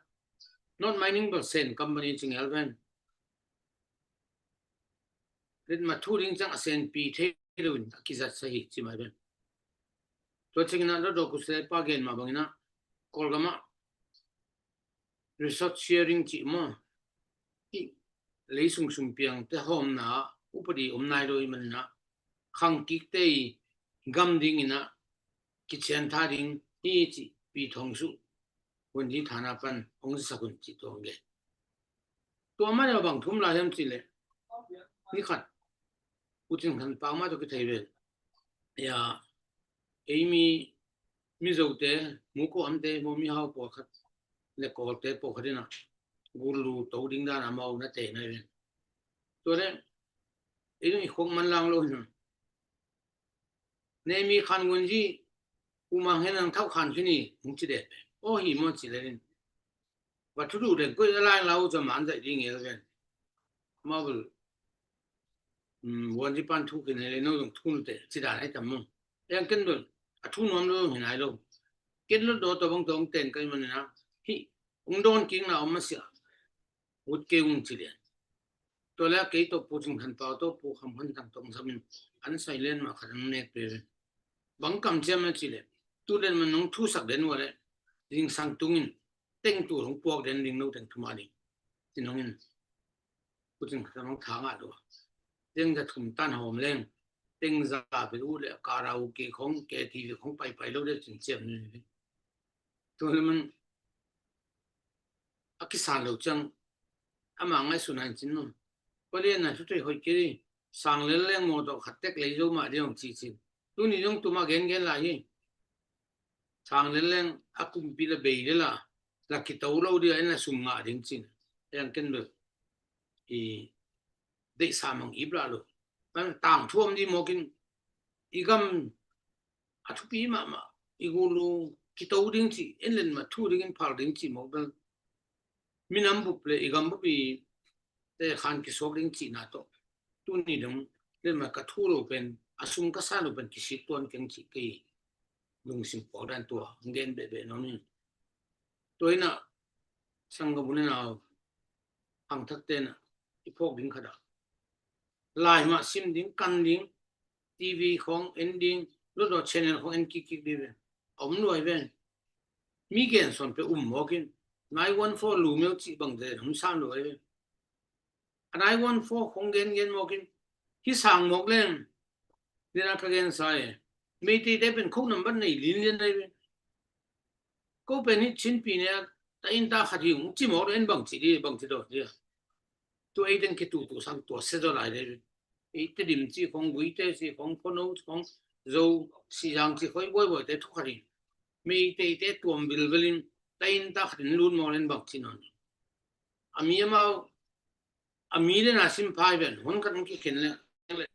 North Mining bel Sen Company ci ngel ven. Ritma thu ding ciang a sen pi thei lo in a kizat sa hi ci mai ven. Tua ciang in ah Dawdaw Kusle pa gen mah bang in ah Kawlgam ah resource sharing cih maw. Hih lei sung sung piangte hawmna ah upadi om nai lo i manin ah khangkikte i gam dingin ah kiciantha ding hi cih pi thong suh hun hi thana pan hong sak hun cih tuang gen. Tua mah le bang thum lai hiam cih leh ni khat U Cin Khan Pau mah tawh kithei ve. Ya, ei mi, Mizote, Muko amte, mo mihau pawlkhat le Kawlte pawlkhat in ah gulu to ding dan amau na te nai ve. Tua le ei dong i khok man lang lo hin. Nei mi khan ngun ji, U Mang Hen ang thau khan khin i hong ci deh. Aw hi maw ci le in. Va thu duh deng koih a lai lau ca man zaih ding ngel ven. Amau bel vuan ci pan thu khin le no zong thu nu te ci dan ai tam maw. Eng ken bel a thu nuam lo zong hi nai lo. Ken lo daw tawh bang tawh hong ten kai man in ah hih hong dawn kikna om masiah. Ut kei ung ci lian. Tua le a kei tawh Pu Cing Khan Pau tawh Pu Kham Khan Thang tawh hong sam in an sai lian mah khat an nek pe ven. Bang kam ciam na ci le tu lian man nong thu sak den ua le zingsang tungin teng tu hong puak den ding no teng thuma ding. Ci nong in Pu Cing Khan Pau hong tha ngah dua. Teng za thum tan hawm leng teng za bil uh le karaoke khong K T V khong paipai lo de cin ciam ni. Tua le man a kisan lo ciang ama ngaihsun han cin maw. Palian na thu thei hoih kei sang lel leng maw tawh khat tek lei zo mah ding hong ci cin. Tuni zong tuma gengen lai hi. Sang lel leng a kumpi la bei le la la kito lo ding a en la sum ngah ding cin. Eng ken bel i deihsa mang ip lah lo. Tang thuam ding mawkin i gam a thupi mahmah i gulu kito ding cih en len mah thu dingin phal ding cih mawk bel minam bup le i gam bup i te khan kisuak ding cihna tawh tuni dong len mah ka thu lo pen a sum ka sa lo pen kisik tuan keng cih kei lungsim puak dan tua hong gen behbeh nawn in. Tua in ah sanggam u le nau hangthak ten ah i phawk ding khat ah lai mah sim ding kan ding T V khong en ding, Hluttaw channel khong en kikkik ding ve. A om luai ven. Mi gen sawn pe um mawk in, nine one four lu meuh cih bang zen hong sam luai ven. A nine one four khong gen gen mawk in, hi sang mawk leng, dena ka gen sa e. Meiteite pen code number nei linlian ai ven. Ko pen hi Chin pi ne ta in ta khat hi ung ci mawk leng bang ci di, bang ci dawh di a. Tua ei teng kitutu sang tua se zaw lai dei ven. Ei Tedim ci khong, Guite ci khong, Phono ci khong, Zo, Sizang ci khoi buaibuaite thukhat hi. Meiteite tuam vilvelin ta in ta khatin lut mawk leng bang ci nawn. A mi amau, a mi le na sim phai ven, hun khat hong kikhen le,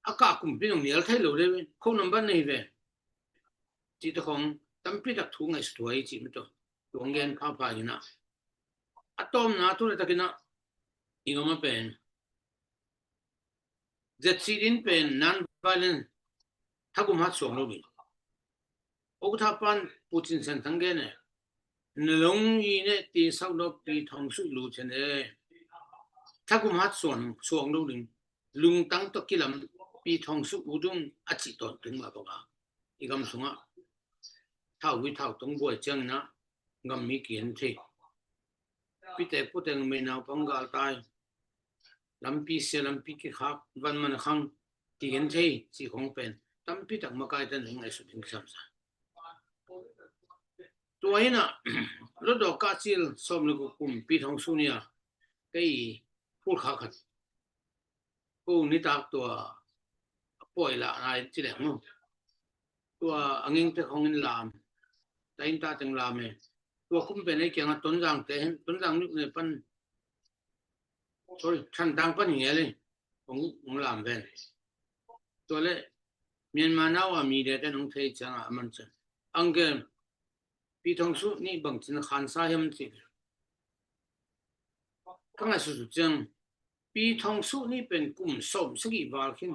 a kah kumpi nong nial thei lo dei ven, code number nei ven. Ci ta khong tampi tak thu ngaihsut huai ci mi to. Tuang gen phapha ina. A tawmna tu le takin a, i ngam a pen. Zet si din pen non-violent, thagum hat suang lo ding. Okatha pan Putin sen thang gen e. Na long i ne ti sau lo Pi Thong Su lu chen e. Thagum hat suang, suang lo ding. Lungtang to kilam Pi Thong Su u dung a ci ton tung ma bang a. I gam sunga. Thau hui thau tong buai ciang na. Gam mi kian thei. Pite puteng mei nau pang gal tai. Lampi sia, lampi kikhak, van man khang, kigen thei, ci khong pen tampi tak makai ten hong ngaihsut ding kisam sa. Tua hi na, Hluttaw kah cil sawm le guk kum Pi Thong Su ni a, kei phul kha khat. Ko nitak tua a puai lah nai ci leng maw. Tua a ngingte khong in lam, ta in ta teng lam e. Tua kum pen ei kianga Tonzang te hin, Tonzang nik ne pan, sorry, Thantlang pan hi ngel e. Hong, hong lam ven. Tua le Myanmar nau a mi de ten hong thei cianga a man ciang. Ang ke Pi Thong Su nih bangcin khansa hiam ci. Ka ngaihsut ciang Pi Thong Su nih pen kum sawm sagih val khin.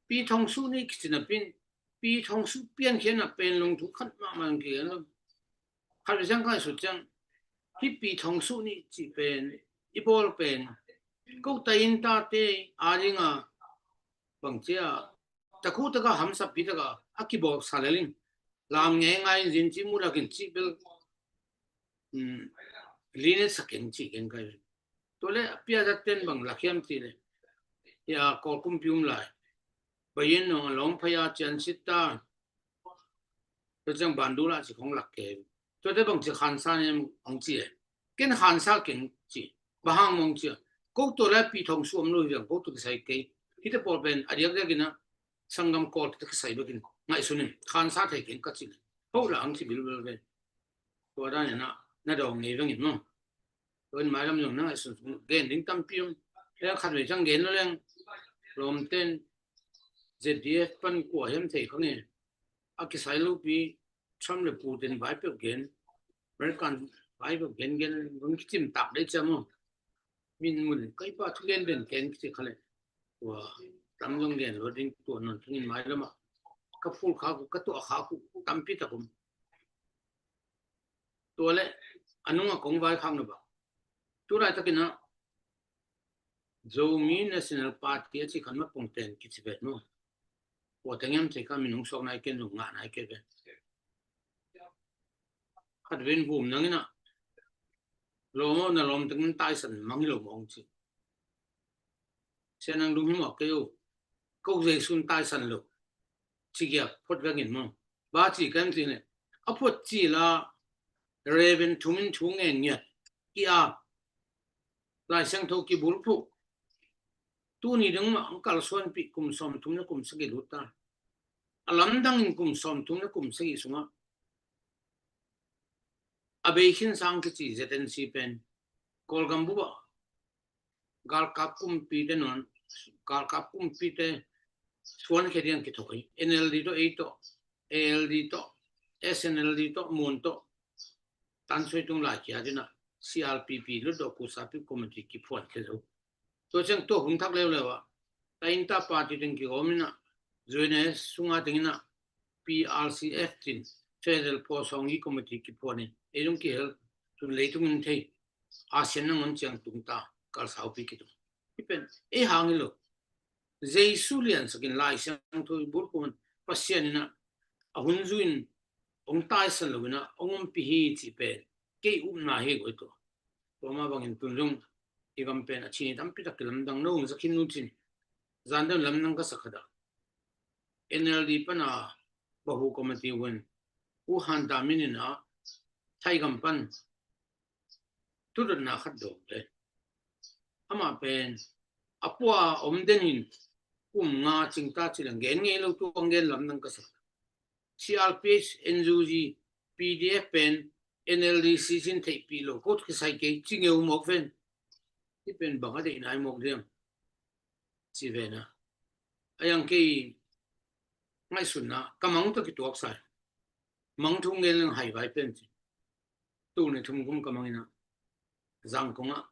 Pi Thong Su nih kici napin, Pi Thong Su piankhiatna pen lungthu khat mahmah kigen lo. Khat ve ciang ka ngaihsut ciang, hih Pi Thong Su nih cih pen, i bawl pen, ko ta in tate a dinga bangcia, takhu taka hamsappi taka a kibawlsa lel in, lam ngeingai in zin ci mu lakin cih bel, um, linet sa keng cih keng kai. Tua le a piazat ten bang lak hiam cih le, hia Kawl kumpi um lai. Bayin nong a lawng phaya cian sit ta. Tua ciang bandula ci khong lak ke. Tuate bangci khansa ne hong ci e. Ken khansa keng ci. Bang hang mong ci a. Ko tua le Pi Thong Su om lo hi viang ko tua kisai kei. Hite pawl pen a diakdiak ina sanggam Kawl te kisai bekin. Ngaihsun in khansa thei keng ka ci le. Ho la ang ci bilbel ve. Tua dan ina na dawng ngei vengin maw. Tua in mailam zong na ngaihsun gen ding tampi om. Leng khat vei ciang gen lo leng. Lawmten Z D F pan kua hiam thei kha nge. A kisai lopi Trump le Putin vai peuh gen, American vai peuh gen gen, hong kicim tak dei cia maw. Min mun kai pa thu gen den gen kici kha le. Tua tam zong gen lo ding tua non thungin mai lama. Ka phul kha ku, ka tuah kha ku, tampi tak um. Tua le, a nunga kong vai khak na ba. Tu laitakina, Zomi National Party a ci khan ma pongten kici vet maw. Kua teng hiam thei kha minung suak nai ken, nung ngah nai ken vet. Khat ven vum nangina. Lawm aw na lawm teng taisan mang hi lo mawng ci. Sia nang dum hi mawk kei uh. Ko Jesu'n taisan lo. Ci giak phot vengin maw. Ba ci kan ci ne. A phot ci la Reverend thumin thu ngen ngiat. Ki a Lai Siangtho kibulphuh. Tuni ding mah ang kalsuanpih kum sawmthum le kum sagih lut ta. A lamdangin kum sawmthum le kum sagih sungah a bei khin sang kici Z N C pen Kawlgam bup ah galkap kumpite nawn, galkap kumpite suankhia ding kithawk hi. N L D tawh, ei tawh, A L D tawh, S N L D tawh, Mon tawh, Tan Sui Tung lai kia dina C R P P, Hluttaw Kusapi Committee kiphuan khia zo. Tua ciang tua hun thak leuleu ah, ta in ta party teng kigawm ina, Z N S sunga teng ina, P R C F tin, Federal Pawsawng hi Committee kiphuan in, ei dong kihel, tun leitung in thei, ASEAN nangawn ciang tung ta, kalsaupi kitung. Hi pen, ei hang hi lo. Jesu liansakin Lai Siangtho i bulkum Pasian in ah a hun zui in hong taisan lo in ah hong ompih hi cih pen kei upna hi guai tua. Tua mah bangin tun zong i gam pen a chin i tampi tak kilamdang no hong za khin nu cin. Zan deuh lamdang ka sa khat ah N L D pan a Bahu Committee un U Han Ta Min in ah Thai gam pan thudotna khat dawng le amah pen a pua om den in kum nga cing ta ci leng gen ngei lo, tua gen lamdang ka sa. C R P H, N U G, P D F pen N L D C sin theihpih lo, ko kisai kei ci ngeu mawk ven. Hi pen bang a deih nai mawk diam ci ven a. A yang kei ngaihsutna ka mang tawh kituak sa. Mang thu ngen leng hai vai pen ci. Tul nih thum kum ka mang in ah Zangkong ah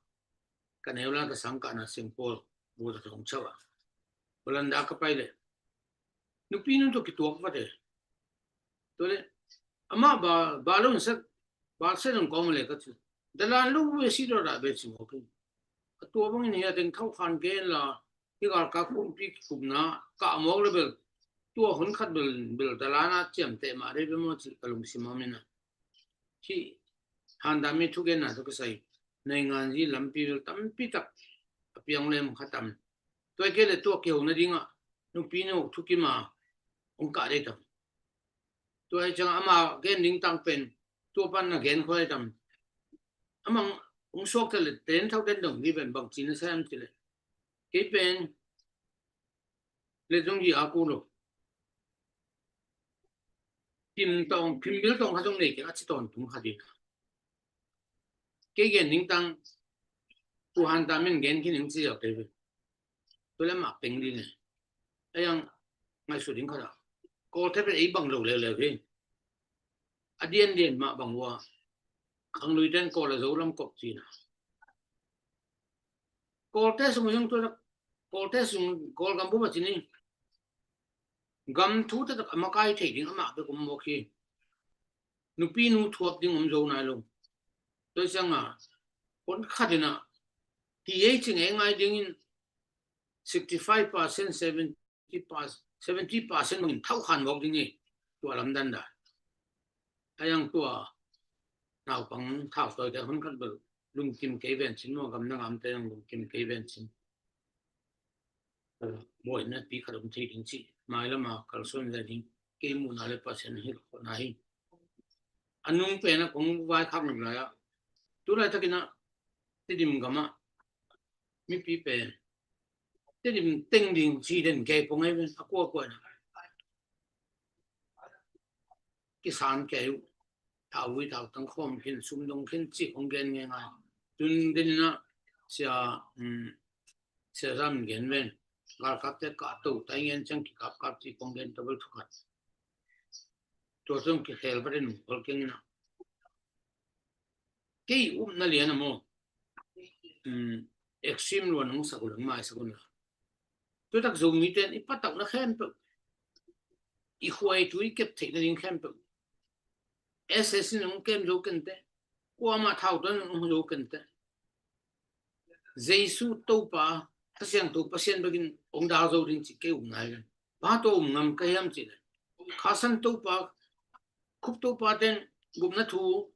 ka neu lai ka sang kahna Singpawl bu ta thong chau ah Holanda ka pai le nupi nu tawh kituak vat e. Tua le amah ba ba lo in sak ba se dong kawm le ka ci. Dalan lo ve si lo da ve ci mawk in. A tua bangin hi a teng thau khan gen la hi galkap kumpi kikupna kah mawk le bel tua hun khat bel bel dalan a ciamteh mah dei bel maw ci ka lungsim a min a. Hih handa mi thugenna tawh kisai nainganzi lampi bel tampi tak a piang lem kha tam. Tua i kei le tua kiho nadingah nupi nu thukim a hong kah dei tam. Tua i ciangah ama gen ding tang pen tua pan na gen khua dei tam. Amang hong suak ta le ten thau den dong hi pen bang ci na sa am ci le kei pen le zong hi a ku lo. Kim tawng, kim bil tawng kha zong nei kei a ci tawntung kha ding. Kei gen ning tang, tu han ta min gen khin ning ci zau kei ve. Tu le mak peng ding e. A yang ngaihsut ding kha da. Kawlte pen ei bang lo leuleu hi. A diandian mah bang ua. Khanglui ten Kawl a Zo lam kop cina. Kawlte sung zong tu le, Kawlte sung Kawl gam bup a cini. Gam thu taktak a makai thei ding amah bek om mawk hi. Nupi nu thuap ding om zo nai lo. Tua ciangah hon khat in ah hi ei cing ei ngai dingin sixty five percent, seventy percent, seventy percent bangin thau khan mawk ding hi. Tua lamdan da. A yang tua naupang thau tawi te hon khat bel lungkim kei ven cin maw, gam na ngam te yang lungkim kei ven cin. Buaina pi khat om thei ding ci. Mai lama kalsuan zai ding. Kei muhna le Pasian hi khona hi. A nung pen a kong vai khak nung lai a. Tu lai takin a Tedim gam a mipi pen Tedim teng ding ci den kei pong ai ven a kua kua na. Kisan kei u. Thau vui thau tang khawm khin sum dong khin ci kong gen ngai ngai. Tun den in a sia, um, sia zam gen ven. Galkap te ka to tai ngen ciang kikap kap ci kong gen tabal thu khat. Tua zong kikhel vat in hol keng in a. Kei upna lian a maw. Um, extreme luan hong sak uh leng mai sak un la. Tua tak Zomi ten i patauhna khempeuh, i khuai tu i kep theihna ding khempeuh S S in hong kem zo kente. Kuamah thau tuan hong zo kente. Jesu Topa, Kha Siangtho Pasian bekin hong dal zo ding ci kei um nai le. Bang tua um ngam ka hiam ci le. Kha San Topa, Khup Topa ten gupna thu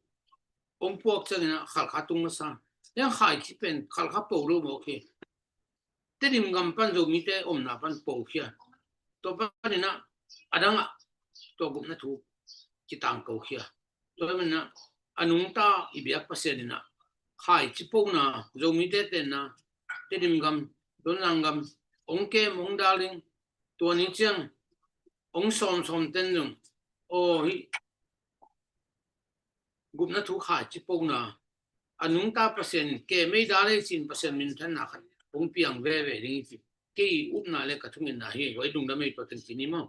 hong puak ciangin a Khalkha tung masa. Yang khai ci pen Khalkha po lo mawk hi. Tedim gam pan Zomite omna pan po khia. Tua pan in a adang a tua gupna thu kitang ko khia. Tua pan in a a nungta i biak Pasian in a khai ci po na Zomite tenna Tedim gam, Tonzang gam, hong kem, hong dal ding, tua ni ciang hong sawm sawm ten zong. Aw hi gupna thu khai ci po na a nungta Pasian ke mei da lei cin Pasian minthanna khat hong piang veve ding i ci. Kei upna le ka thungetna hi. Huai dungdam ei tua teng ci ni maw.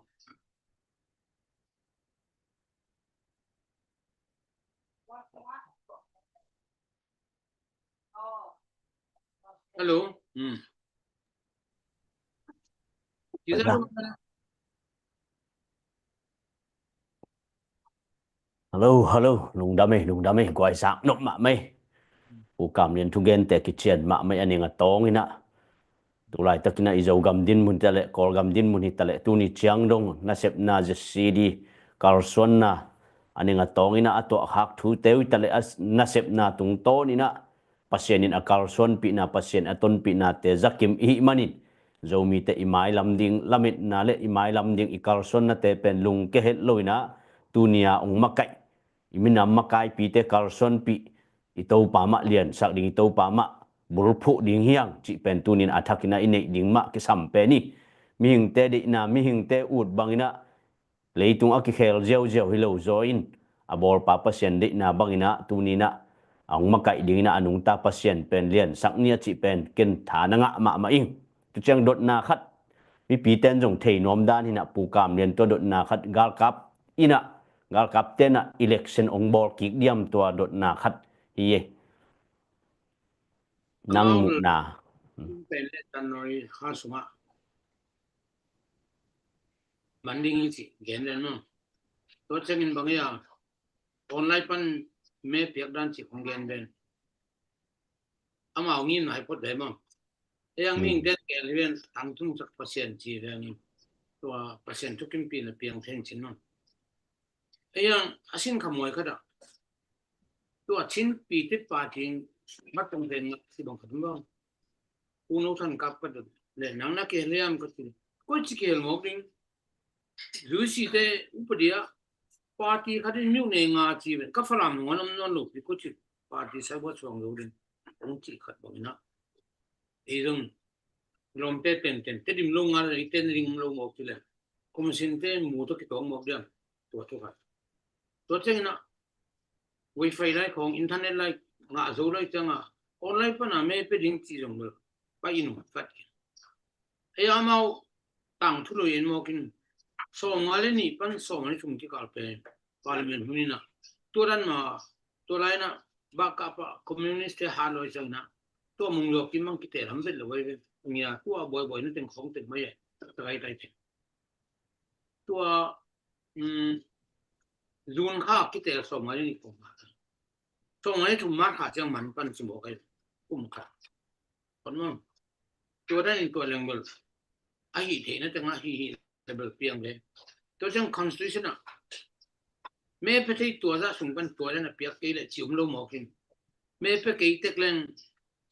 Hello. Hmm. Hello, hello. Lungdam ei, lungdam ei. Guai sak nop mah mei. Pu Kam Lian thugente kician mah mei a ning a tawng in a. Tulaitakin ah i Zogam dinmun hi taleh, Kawlgam dinmun hi taleh, tuni ciang dong nasepna Z C D kalsuanna a ning a tawngin ah a tuahkhak thute uh hi taleh, a nasepna tungtawnin ah Pasian in a kalsuanpihna, Pasian a tonpihnate zakim i hih manin, Zomite i mailam ding lametna le i mailam ding i kalsuannate pen lungke het loin ah tuni-a hong makaih, i minam makaipite kalsuanpih, i Topa mah liansak ding, i Topa mah bulphuh ding hi hang cih pen tunin a thakin ah i neih ding mah kisam pen hi. Mihingte deihna, mihingte ut bangin ah leitung a kikhel ziauziau hi lo zaw in, a bawlpa Pasian deihna bangin ah tunin ah a hong makaih dingin ah a nungta Pasian pen liansak ni a cih pen ken tha na ngah mahmah ing. Tu ciang dotna khat, mipite in zong thei nuam dan hi in ah, Pu Kam Lian, tua dotna khat, galkap in ah, galkapte in ah election hong bawl kik diam, tua dotna khat hi e. Nang muhna. Pen le tan nawi kha sungah man ding hi cih gen ven maw? Tua ciangin bang hi a, online pan me piak dan cih kong gen ven. Amau ngimna hi phot ve maw? Ei ang mihingte gen hi ven, tangtungsak Pasian ci ve angin, tua Pasian thukimpihna piang thei cin maw? Ei ang a sin khamuai khat ah, tua Chin Pite Party in mat tong pen ngah si bang khat maw? Pu No Than Kap ka dot le, nang na kihel hiam ka ci. Koi ci kihel mawk ding. Zuisi te upadi ah party khat in myone nga ci ven. Ka Falam nung a om nawn lo pi, koi ci party sai buat suang lo ding. Kong ci khat bangin ah, ei zong lawmte tenten, Tedim lo nga le i ten ring lo mawk ci le, commission te mu tawh kitawng mawk diam. Tua thu khat. Tua ciangin ah wifi lai khawng, internet lai ngah zo lai ciangin ah online pan a me pia ding ci zong lo, pai in um khat. Ei amau tangthu lo in mawkin, sawmnga le nih pan sawmnga le thum kikal pen parliament hun in ah, tua dan mah, tua lai in ah bakkap ah communist te hat lo ciangin ah, tua Mung Zaw Kim bang kiteel lam vet lo ai ve. Ngia tua buaibuai na teng khawng teng mai e, takai tai teng. Tua, um, June kha kiteel sawmnga le nih kum kha. Sawmnga le thum March kha ciang man pan ci mawk ai, kum khat. Kon maw? Tua dan in tua leng bel a hih theihna teng ah hih hih le bel piang ve. Tua ciang constitution ah me pia thei tua zah sung pan tua dan a piak kei leh ci om lo mawk in. Me pia kei tek leng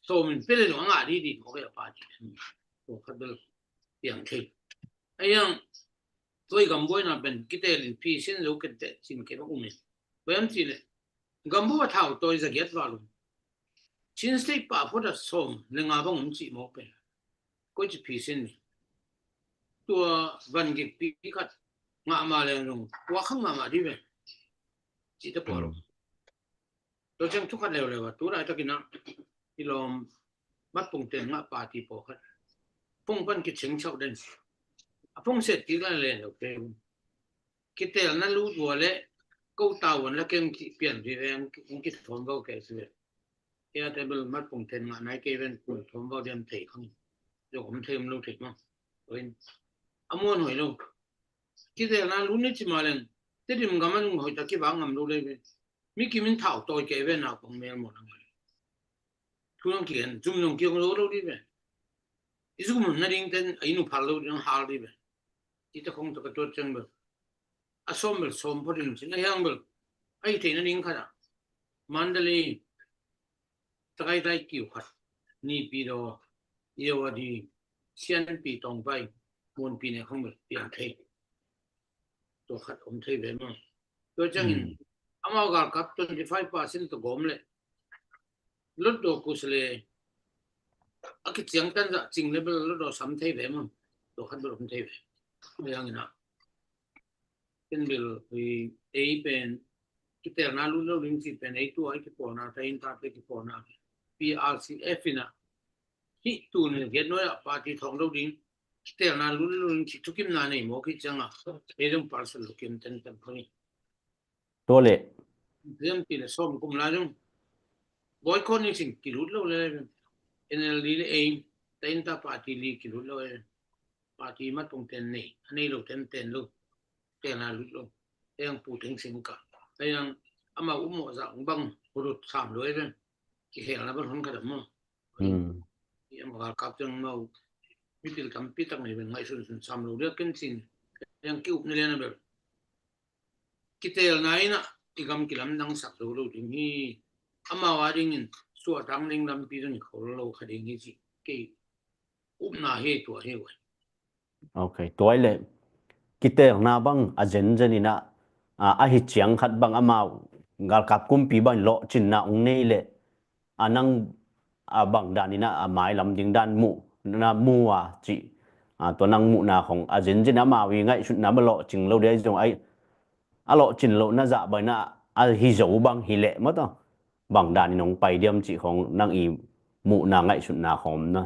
sawm in pia le zong a ngah didi mawk ai a party. Tua khat bel piang thei. Ei ang tua i gambuaina pen kiteel in phi sin zo kei teh cin kei bang um in. Bang hiam cih leh gambup a thau tawi za giat val um. Chin State pah phot a sawm le nga bang om cih mawk pen. Koi ci phi sin ni. Tua van gikpi khat ngah mah leng zong tua khang mahmah dih ve. Cih te pua lo. Tua ciang thu khat leuleu a, tu laitakin ah i lawm Mat Pung Ten ngah party pawlkhat phone pan kicing chauh den. A phone set kik lai len lo kei. Kiteelna lut uh a leh ko tau an la keng cih pian dih ve, ang kithawm vau kei si ve. Kei a te bel Mat Pung Ten ngah nai kei ven, kul thawm vau diam thei khang. Zong om thei om lo thei mah. Tua in a muan hoih lo. Kiteelna lut ni ci mah leng Tedim gam a nung hoih tak kivak ngam lo lei ve. Mi kim in thau tawi kei ve, naupang mel maw nang. Thu nang kigen, zum nang kigen lo lo dih ve. I zum nading ten a inn uh phal lo dih, nang hal dih ve. Cih te khong tua ka tuat ciang bel a sawm bel sawm phot in cin a hiang bel a hi theih nading khat ah Mandalay, Tagaytay kiu khat, Naypyidaw, Irrawaddy, Sianpi, Tongpai, Munpi ne khong bel piang thei. Tua khat om thei ve maw. Tua ciangin amau galkap twenty five percent tawh gawm leh lotdaw kus le a kiciangtan zah cing le bel lotdaw sam thei ve maw. Tua khat bel om thei ve. Tua ciangin ah ken bel ei pen kiteelna lut lo ding cih pen ei tua i kipawlna, ta in tate kipawlna P R C F in ah hih tuni giat nuai ah party thawng lo ding, kiteelna lut lo ding cih thukimna nei mawk hi ciangah ei zong parcel lo kim tentan khong hi. Tua leh. Liam ti le sawm kum lai zong boycott ni cin kilut lo le, N L D le ei, ta in ta party li kilut lo le. Party Mat Pung Ten nei, a nei lo ten ten lo. Kiteelna lut lo. Ei ang Pu Thein Sein ka, ei ang amau um mawh zah bang hurut sam lo ei ven. Kihelna bang hon ka dam maw. I amau galkap ciang amau mipil tampi tak nei bel ngaihsun sun sam lo dia ken cin. Yang ki-upna lian a bel kiteelna in ah i gam kilamdangsak zo lo ding hi. Amau a dingin suahtak ding lampi zong i khol lo kha ding hi ci kei upna hi tua hi uh. Ok, tua i leh kiteelna bang a zenzen in ah, a, ahi ciang khat bang amau galkap kumpi bang lawhcinna ong nei leh a nang a bang dan in ah a mailam ding dan muh na mu a ci, a, tua nang muhna khong a zenzen amau i ngaihsutna bang lawhcing lo dia zong ai a lawhcin lohna zah bang in ah a hi zo bang hi leh maw taw bang dan in ong pai diam ci khong nang i muhna ngaihsutna khawm na.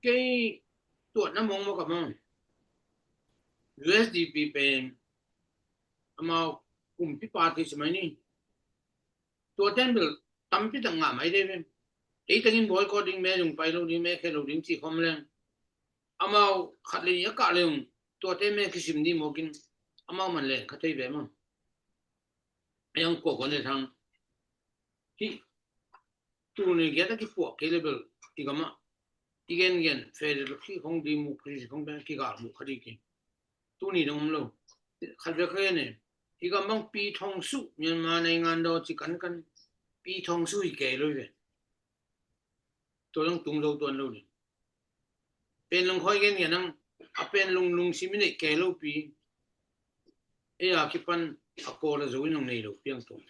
Kei tuatna mong maw ka mong. U S D P pen amau kumpi party si mai ni. Tua ten bel tampi tak ngah mai dei ve. Ei tengin boycott ding me zong pai lo ding me khe lo ding ci khawm leng. Amau khat le ni a kah leng tua te me kisim ding mawkin amau man leng kha thei ve maw. Yang kua kua ne thang hi. Tuni giat a kipuak kei le bel i gam ah i gengen federal khi khong democracy khong pen kigal muh kha ding kei. Tuni dong om lo. Khat ve kha ne i gam bang pi thong su Myanmar nei ngan daw ci kan kan pi thong su hi kei lo ve. Tua dong tung zo tuan lo ding. Pen lungkhoi gen gen ang a pen lung lungsim i neih kei lo pi. Ei a kipan a kawl a zo in ong nei lo piang tuang.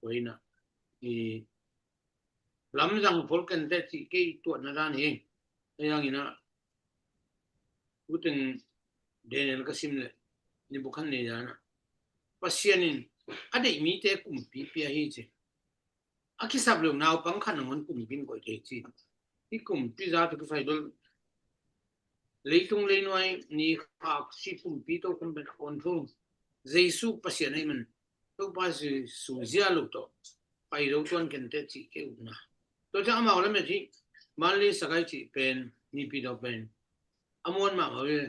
Tua in ah i lamdang phol kenteh cih kei tuatna dan hi. Ei ang in ah uteng Daniel ka sim leh Nebukhadnezzar in ah Pasian in a deih mite kumpi pia hi ci. A kisap lo naupang khat nangawn kumpi in koih thei ci. Hih kumpi zate kisai bel leitung leinuai ni khak si kumpi to kumpi control. Jesu Pasian ahih man Topa Jesu zia lo tawh pai zo tuan kenteh cih kei upna. Tua ciang amau lamet hi Manli Sakai cih pen nipi daw pen a muan mahmah ve.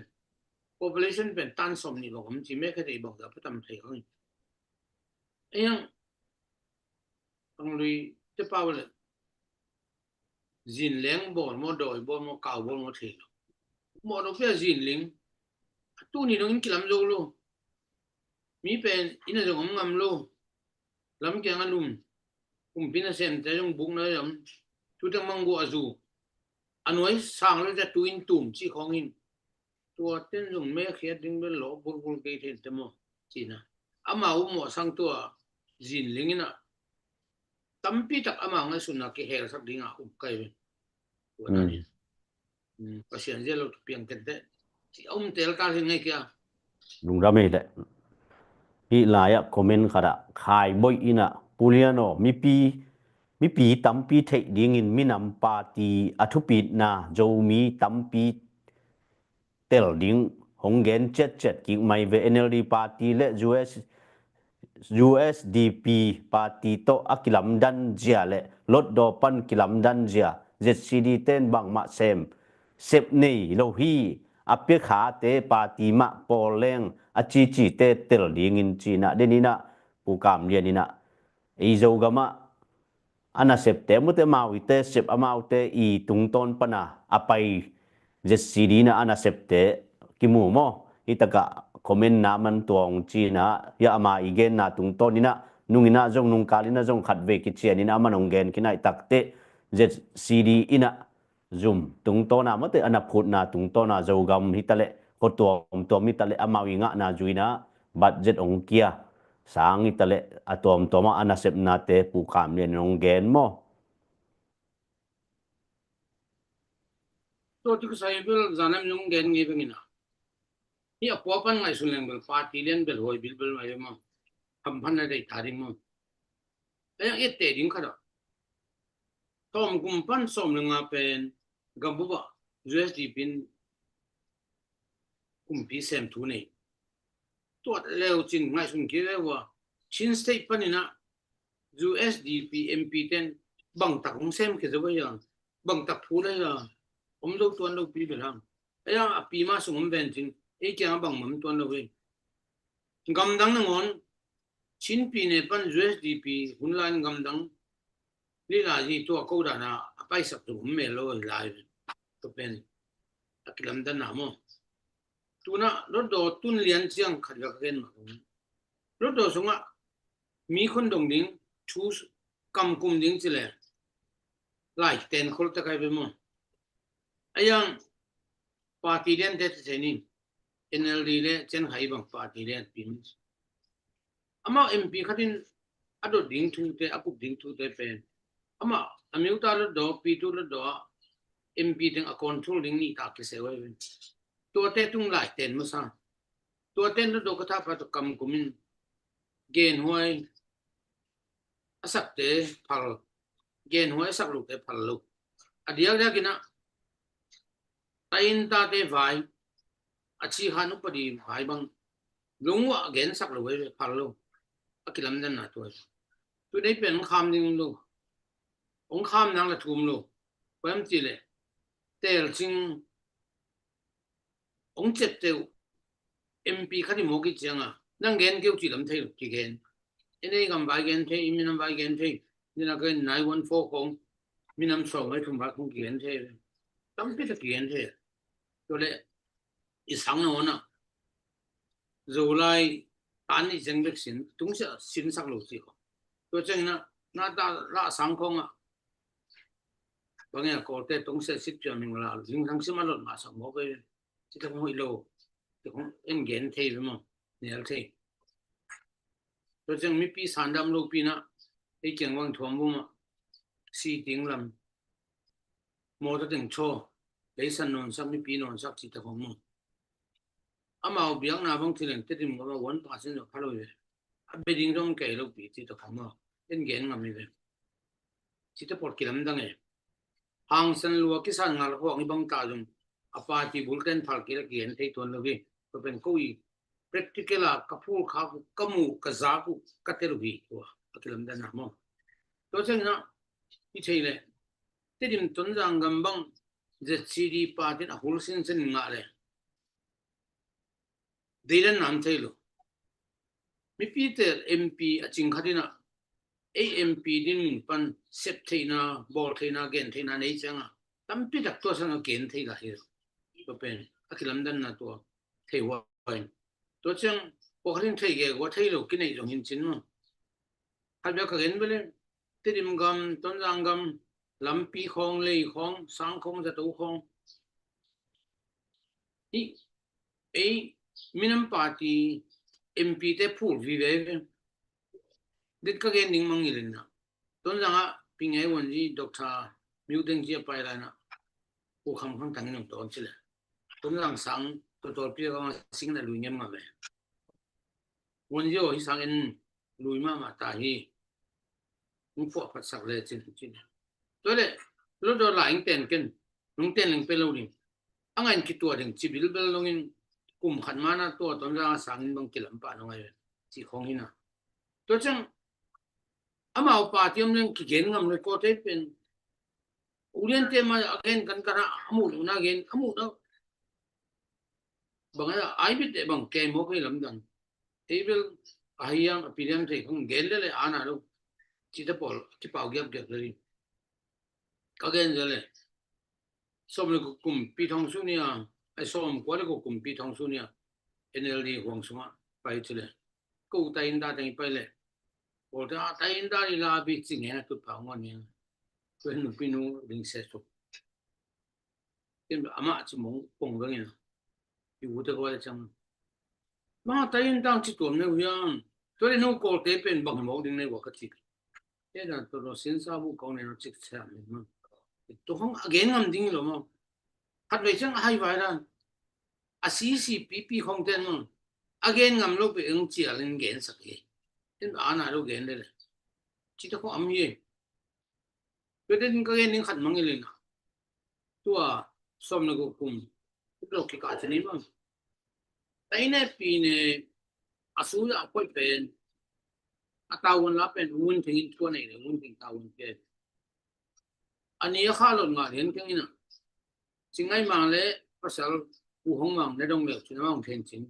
Population pen tan sawm nih bang om ci me kha thei bang za patam thei khang. Ei ang Ang lui te pau le zinleng bawl maw, dawi bawl maw, kau bawl maw thei lo. Mawh lo pia zinling a tuni dong in kilam zo lo. Mi pen inn a zong om ngam lo. Lam kiang a lum kumpi nasemte zong bukna zong tute mangguh a zu a nuai sang lo te tu in tum ci khawng in. Tua ten zong mekhiat ding bel lawh bulbul kei thei te maw cina. Amau mawhsang tua zinling in ah tampi tak amau ngaihsutna kihelsak ding a um kai ve. Tua dan in Pasian zia lo piang kenteh ci a um tel kal hi ngei kia. Lungdam ei leh. Hih lai-ah comment khatah Khai Boih in ah, Pu Lian aw, mipi, mipi tampi theih dingin minam party a thupitna Zomi tampi tel ding hong gen ciatciat kik mai ve. N L D party le U S, U S D P party tawh a kilamdan zia le lotdaw pan kilamdan zia Z C D ten bangmah sem sep nei lo hi. A piakhate party mah pawl leng a cicite tel dingin cinah deninah Pu Kam Lian inah ei Zogamah a nasepte mute amau ite sep amaute i tungtawn pana a pai Z C D na a nasepte kimu maw? Hitakah comment na man tuang cinah hia ama i genna tungtawn inah nung inah zong nungkal inah zong khatvei kician inah a man hong gen kinah i takteh Z C D inah zum tungtawna mate a na phutna tungtawna Zogam hitaleh khuatuamtuam hitaleh amau i ngahna zuina budget ong kia sang hitaleh a tuamtuama a nasepnate Pu Kam Lian ong gen maw? Tua ti kusai bel zanam ong gen ngei bengina hi a pua pan ngaihsun leng bel party lian bel huai bilbel mai maw? Hamphan na dei ta ding maw? Ayang ette ding khat ah tawm kum pan sawm le nga pen gambup ah U S D P in kumpi sem thu nei. Tuat leu cin ngaihsun kei leu a Chin State paninah U S D P M P ten bangtak hong sem kei zo a hiang bangtak thu le hiang om zo tuan lo pi bel hang. Ayang a pi ma sung om ven cin ei kiang a bang mam tuan lo hi. Gamdang nangawn Chin pi ne pan U S D P hun lai gamdang lila hi tua ko dana a paisak tu um mel lo lai. Tua pen a kilamdanna maw. Tuna lotdaw tun lian ciang khat vek ka gen mah. Lotdaw sungah mi khon dong ding, thu kamkum ding ci le lai ten khol ta kai ve maw. A yang party lian te te ni, N L D le Cen Khai bang party lian pi mi. Amah M P khat in a dot ding thu te, a kup ding thu te pen amah a miuta lotdaw, pitu lotdaw ah M P teng a control ding nih ta kiseu ai ve. Tuate tung lai ten masa. Tuate lotdaw ka thapa tu kamkum in genhuai a sakte phal, genhuai a sak lote phal lo. A diakdiak in ah taintate vai, a cikha upadi vai bang lungua gensak lo, ei phal lo. A kilamdanna tua. Tu nei pen hong kham ding lo. Hong kham nang la thum lo. Pam ti le tel cing hong cep teu M P khat i mawk i cianga nang gen keu ci lam thei lo kigen. Ei gam vai gen thei, i minam vai gen thei. Nina gen nine one four khong minam sawm vai thum vai khong kigen thei. Tampi ta kigen thei. Tua le i sang na ona Zolai tan i zeng bek sin tungsia sin sak lo ci ko. Tua ciangina na ta la sang khonga bangin a Kawlte tungsia sit pia ming la zingsang sim a lot mah sak mawk ei. Ci ta khong hoih lo. Ci khong en gen thei ve maw, nial thei. Tua ciang mipi sandam lo pi na ei kiang bang thuam bu mah si ting lam mawtaw teng chaw leisan nawnsak, mipi nawnsak ci ta khong maw. Amau biakna bang thileng Tedim gama one percent zong pha lo ve. A beding zong kei lo pi ci ta khong maw. En gen ngam i ve. Ci ta pawt kilamdang e. Hangsan lua kisan ngal huang i bang ta zong a party bulten phal kila kigen thei tuan lo hi. Tua pen ko i practical a ka phul kha ku, ka mu, ka za ku, ka tel uh hi tua a kilamdanna maw. Tua ciangina i thei le Tedim Tonzang gam bang Z C D party in a hul sinsen ngah le deidan nam thei lo. Mipi tel M P a cing khat ina ei M P din mun pan sep theihna, bawl theihna, gen theihna nei cianga tampi tak tua san a gen thei la hi lo. Tua pen a kilamdanna tua thei huai. Tua ciang pawkhat in thei ge gua thei lo kinei zong hin cin maw. Khat bia ka gen bele Tedim gam, Tonzang gam, lampi khawng, lei khawng, sang khawng, zato khawng hi ei minam party M P te phul vive. Dit ka gen ding mangngilh in na Tonzang ah pingei wonzi Doctor Miu Deng Zia pai lai na ku kham kham tangin om tawn ci le Tonzang sang totol pia ka sing na lui ngem ngam e. Wonzi aw hi sang en lui mahmah ta hi. Hong puah phatsak le cin cin. Tua le lo daw la ing ten ken nong ten leng pe lo ding. A ngain kitua ding ci bilbel longin kum khat mana tua Tonzang a sangin bang kilam pah nong ai ci khong hina. Tua ciang amau party om leng kigen ngam lo ko te pen. Ulian te ma a gen kan kan a amu lo na gen amu lo. Bang a ai bit de bang kei mo kei lamdang. Ei bel a hiang a piliang thei khong gen le le ana lo. Ci ta pawl kipau giap giap le. Ka gen le le. Sawm le ko kum pi thong su nia, ai sawm kua le ko kum pi thong su nia, N L D huang sungah pai ci le. Ko tai in da teng pai le. Ko ta tai in da li la bi ci nge na tut pha ngon nia. Ko nu pi nu ding se su. Tin ama ci mong pong veng ina. I u te ko le chang. Ma tai in tang ci tuam ne u yang. Tua le nu ko te pen bang mong ding ne wa ka ci. Ena tolo sinsa bu kong ne no cik sia mi ma. Tua khong a gen ngam ding lo ma. Khat vei ciang a hai vai dan. A C C P P khong ten ma. A gen ngam lo pe eng cia len gen sak hi. Ten a na lo gen le le. Ci ta khong am hi. Tua ten ka gen ding khat mangngilh ina. Tua sawm le ko kum. Lo kikah ci ni ma. Taine pine a su a koih pen a tawon la pen un thengin tua nei le un theng tawon pen. A ni a kha lot ngah lian keng ina. Cingai mang le pasal u hong mang ne dong le cin a mang theng cin.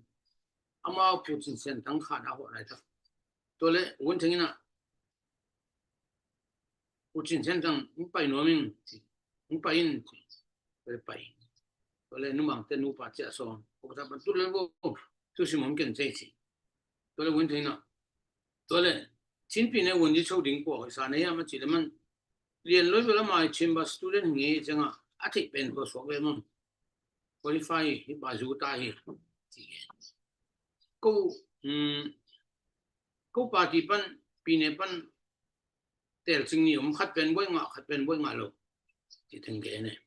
Ama pu cin sen tang khan a ho lai tak. Tua le un theng ina. U Cin Sen Thang hong pai nuam in, hong pai in, Tua le pai. Tua le numangte nupa ciah sawm. Kawkta pan tu le bo. Tu si mawm ken cei ci. Tua le Win Thin in ah. Tua le Chin Pyine Wun Yi Cho ding kua hoih sa na hiam a cih le man. Lian Loi bel amah i Chin ba student hi ngei ciangah a theih pen tua suak ve maw. Qualify hi, hi pa zu ta hi. Ci gen. Ko, um, ko party pan, Pyine pan, telcing ni om, khat pen buai ngah, khat pen buai ngah lo. Ci theng gen e.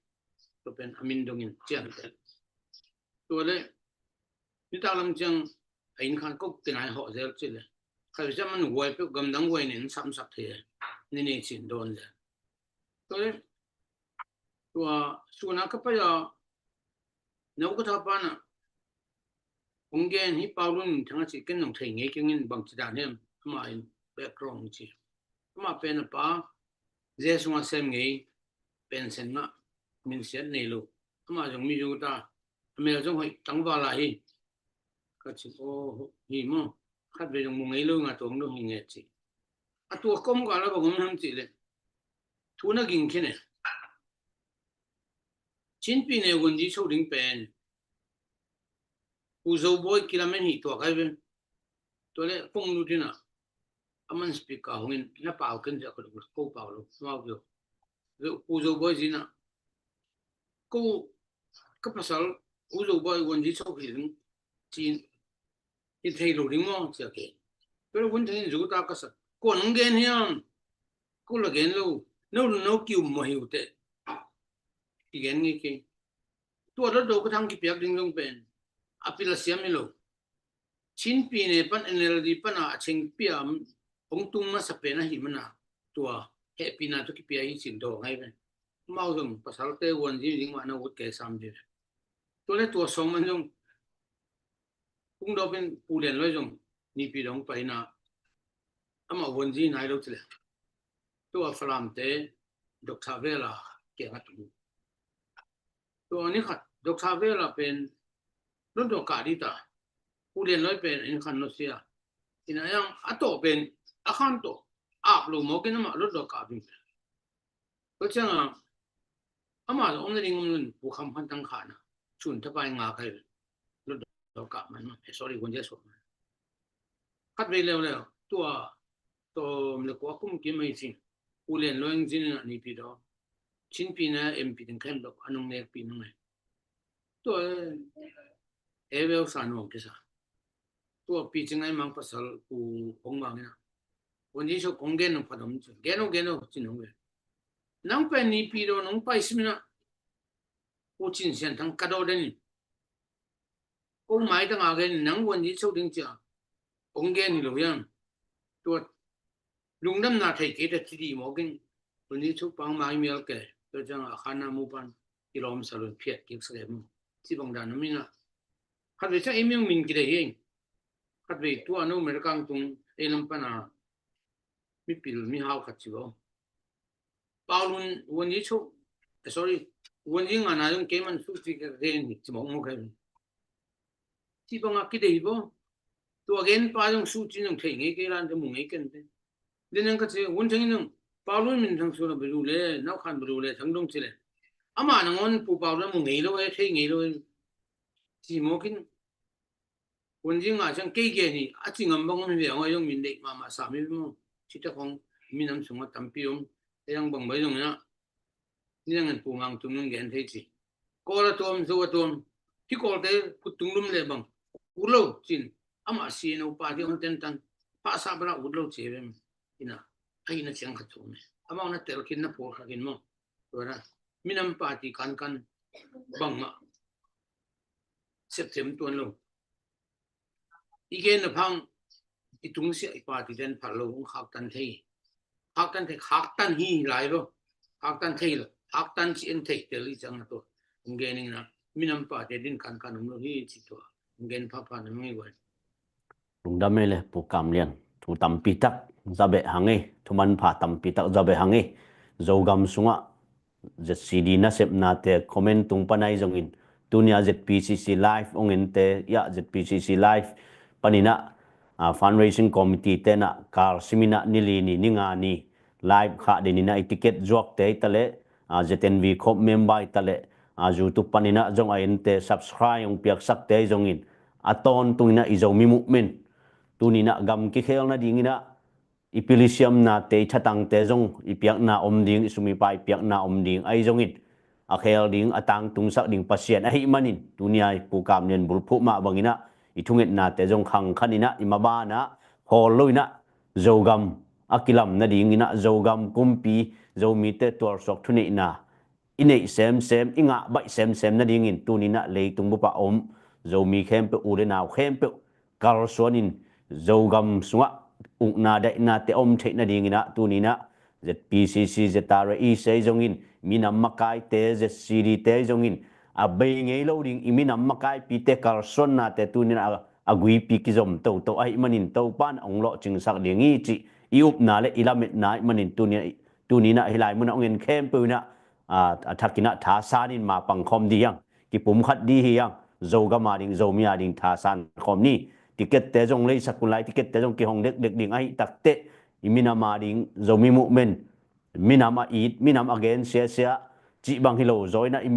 Tua pen a min dongin cian tel. Tua le, nitak lam ciang a inn khan ko kinai hawh zel ci le. Khat ciang man huai peuh gamdang huai nen samsak thei e. Ni nei cin dawn zel. Tua le, tua suna ka pai a, nau ka tha pana. Hong gen hi Paulun thang a ci ken nong thei ngei kengin bang ci dan hiam. Ama in background ci. Ama pen a pa, ze sunga sem ngei, pensen ngah, min siat nei lo. Ama zong mi zu ta, a mel zong hoih tangval a hi. Ka ci, aw, hi maw. Khat ve zong mu ngei lo nga tuang lo hi nge ci. A tua kom ka la bang om ham ci le. Thu na ging khin e. Chin Pyine Wun Yi Cho ding pen. Pu Zo Bawi kilamen hi tua kai ve. Tua le kong nu dina. Aman speaker hongin na pau ken ja ko ko pau lo. Mau yo. Pu Zo Bawi zina. Ko ka pasal Pu Zo Bawi Wun Yi Cho hi ding. Cin. Hi thei lo ding maw cia ke. Tua le Win Thin in zu ta ka sak. Ko nong gen hiam. Ko la gen lo. No no kiu mo hiu te. Ki gen ngi ke. Tua dot do ka thang kipiak ding zong pen. A pil a siam hi lo. Chin Pyine pan N L D pan a cheng piam hong tung masa pen ahi mana tua hehpihna tu kipia hi cin do ngai pen. Mau zong pasal te Wun Yi ding mah na ut ke sam di. Tua le tua song man zong kung do pen Pu Lian Loi zong nipi dong pai na ama Wun Yi nai lo ci le. Tua Falam te Doctor Vela kiang a tung. Tua ni khat Doctor Vela pen lon tua kah di ta. Pu Lian Loi pen in khan no sia. Ina yang a to pen a khan to ap lo mo ken ama lon tua kah bing. Tua ciang a ama lo om na ding om lun Pu Kham Khan Tang kha na. Chun ta pai nga kai. Lon tua kah man ma. Eh, sorry, Wun Yi Cho man. Khat vei leu leu tua tom le kua kum kim mai cin. Pu Lian Loi zin na nipi do. Chin Pyine M P ding khen do anung nek pi nung e. Tua e veu sa nuam kisa. Tua pi cing ai mang pasal Pu Hong Mang ina. Wun Yi Cho kong gen nung padom cin. Gen o gen o cin hong e. Nang pen nipi do nung pai simina. Pu Cin Sian Thang ka do den. Kong mai tang a gen nang Wun Yi Cho ding cia. Kong gen hi lo yang. Tua lungdamna thei kei ta ci di mawk in. Wun Yi Cho pang mai mial ke. Tua ciang a khan na mu pan. I lawm sa lun phiat kik sa ke mu. Ci bang dan a mi na. Khat vei ciang i miang min ki dei hi. Khat vei tua no America tung ei lam pan a. Mi pil mi hau khat ci bo. Paulun Wun Yi Cho, eh, sorry, Wun Yi nga na zong kei man su ci ka gen hi ci mawk mawk kai. Ci bang a ki dei bo. Tua gen pa zong su ci zong thei ngei kei lan te mu ngei ken te. Den nang ka ci Wun Thang in zong Paulun min thang su la belu le, nau khan belu le, thang dong ci le. Ama nangon Pu Paulun mu ngei lo e, thei ngei lo e. Ci mawk in Wun Yi nga ciang kei gen hi, a ci ngam bang om hi ve a ngoi zong min deih mahmah sa mi maw. Ci ta khong minam sungah tampi om, ei ang bang bai zong ina. Ni nang en Pu Mang Tum nang gen thei ci. Kawl a tuam, Zo a tuam. Hi Kawlte khut tung lum le bang. Ut lo cin. Amah si no pa hi om ten tan. Pa sa bala ut lo ci ve. Ina. A ina ciang khat thum. Amah na tel khin na pawl khat khin maw. Tua na. Minam party kan kan. Bang mah. Septem tuan lo. I gen na phang i tungsiah i party den phal lo hong khaktan thei. Khaktan thei, khaktan hi lai lo. Khaktan thei lo. Khaktan ci en thei tel i cang na tua. Hong gen ing na minam party din kan kan um lo hi ci tua. Hong gen phapha na mei guai. Lungdam ei le Pu Kam Lian. Thu tampi tak za beh hang ei. Thu manpha tampi tak za beh hang ei. Zogam sungah Z C D nasepnate comment tung pan ahi zongin, tunia Z P C C Live hong ente, ia Z P C C Live paninah, ah, fundraising committee tenah kal siminah nili ni, ni nga ni live khah deninah i ticket zuakte i taleh, ah, Z N V khop member i taleh, a, YouTube paninah zong a ente subscribe hong piaksakte ahi zongin, a tawntunginah i Zomi Movement tuninah gam kikhel nadinginah i pilisiamnate, i thatangte zong i piakna om ding, i sum i pai piakna om ding ahi zongin, a khel ding, a tangtungsak ding Pasian ahih manin, tunia i Pu Kam Lian bulphuh mah banginah i thungetnate zong khangkhaninah i mabanah hawl loinah Zogam a kilam nadinginah Zogam kumpi, Zomite tualsuak thuneihna i neih semsem, i ngah baih semsem nadingin tuninah leitung bupah om Zomi khempeuh, u le nau khempeuh kalsuanin Zogam sungah ukna daihnate a om theih nadinginah tuninah Z P C C, Z R A, i sei zongin, minam makaite, Z C D te zongin, a bei ngei lo ding i minam makaipite kalsuannate tuninah a, a guipi kizom toto ahih manin Topan hong lawhcingsak ding hi cih i upna le i lametna ahih manin tuninah, tuninah hih lai munah hong en khempeuh inah, a, a thakinah thasanin mapang khawm dih hiang. Kipumkhat dih hi hiang. Zogam a ding, Zomi a ding thasan khawm ni. Ticket-te zong leisak un lai, ticket-te zong kihong dekdek ding ahih takteh, i minam a ding Zomi Movement, minam a it, minam a gen siasia cih bang hi lo zaw inah i,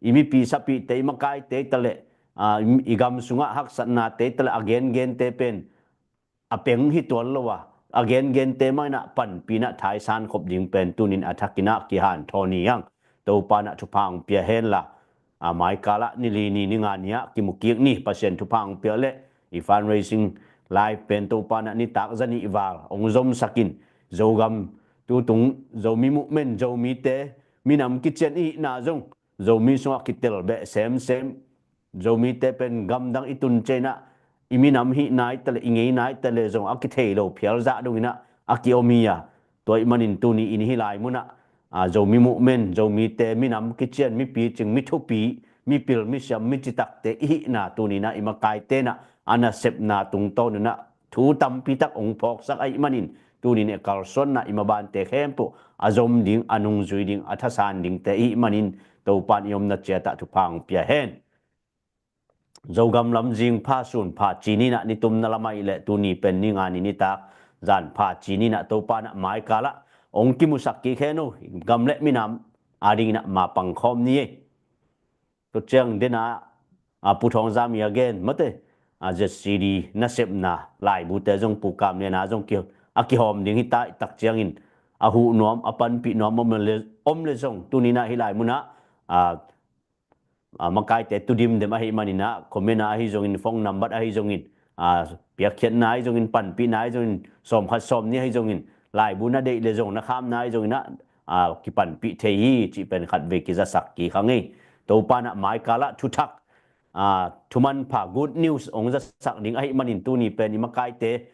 i mipi sapihte, i makaite taleh, a, i, i gam sungah haksatnate taleh a gengente pen a peng hi tuan lo a, a gengente mah inah panpih inah thaisan khop ding pen tunin a thakinah kihanthawn hi hang. Topa inah thupha hong pia henla, a, maikalah ni li ni, ni nga ni-ah kimukik ni. Pasian thupha hong pia leh i fundraising live pen Topa inah nitak za nih val hong zomsakin, Zogam tutung Zomi Movement, Zomite minam kician i hihna zong Zomi sungah kitel beh semsem, Zomite pen gamdang i tun cianginah i minam hih nai taleh, i ngei nai taleh zong a kithei lo phial zah donginah a kiom hi a. Tua ahih manin tuni in hih lai munah, a, Zomi Movement, Zomite minam kician, mi picing, mi thupi, mi pil, mi siam, mi citakte i hihna tuninah i makaite inah a nasepna tungtawn unah thu tampi tak hong phawksak ahih manin, tunin e kalsuanna i mabante khempeuh a zom ding, a nungzui ding, a thasan dingte i hih manin, Topan i omna ciatah thupha hong pia hen. Zogam lamzing pha, sun pha, ci ninah nitumna lam ahih leh tuni pen ni nga ni nitak zan pha ci ninah Topa inah maikalah hong kimusak kik hen o, gam le minam a dinginah mapang khawm ni ei. Tua ciang dena, a, Pu Thawng Zami a gen mate, a, Z C D nasepna laibute zong Pu Kam Lian a zong ki, a kihawm ding hi ta, i tak ciangin a huh nuam, a panpih nuam om le, om le zong tuninah hih lai munah, a, a, makaite tu dimdem ahih maninah comment ah ahi zongin, phone number ahi zongin, a, piakkhiatna ahi zongin, panpihna ahi zongin, sawmkhat sawmnih ahi zongin, laibu na deih le zong, na khamna ahi zonginah, a, kipanpih thei hi cih pen khatvei kizasak kik hang ei. Topa inah maikalah thuthak, a, thumanpha, good news hong zasak ding ahih manin tuni pen i makaite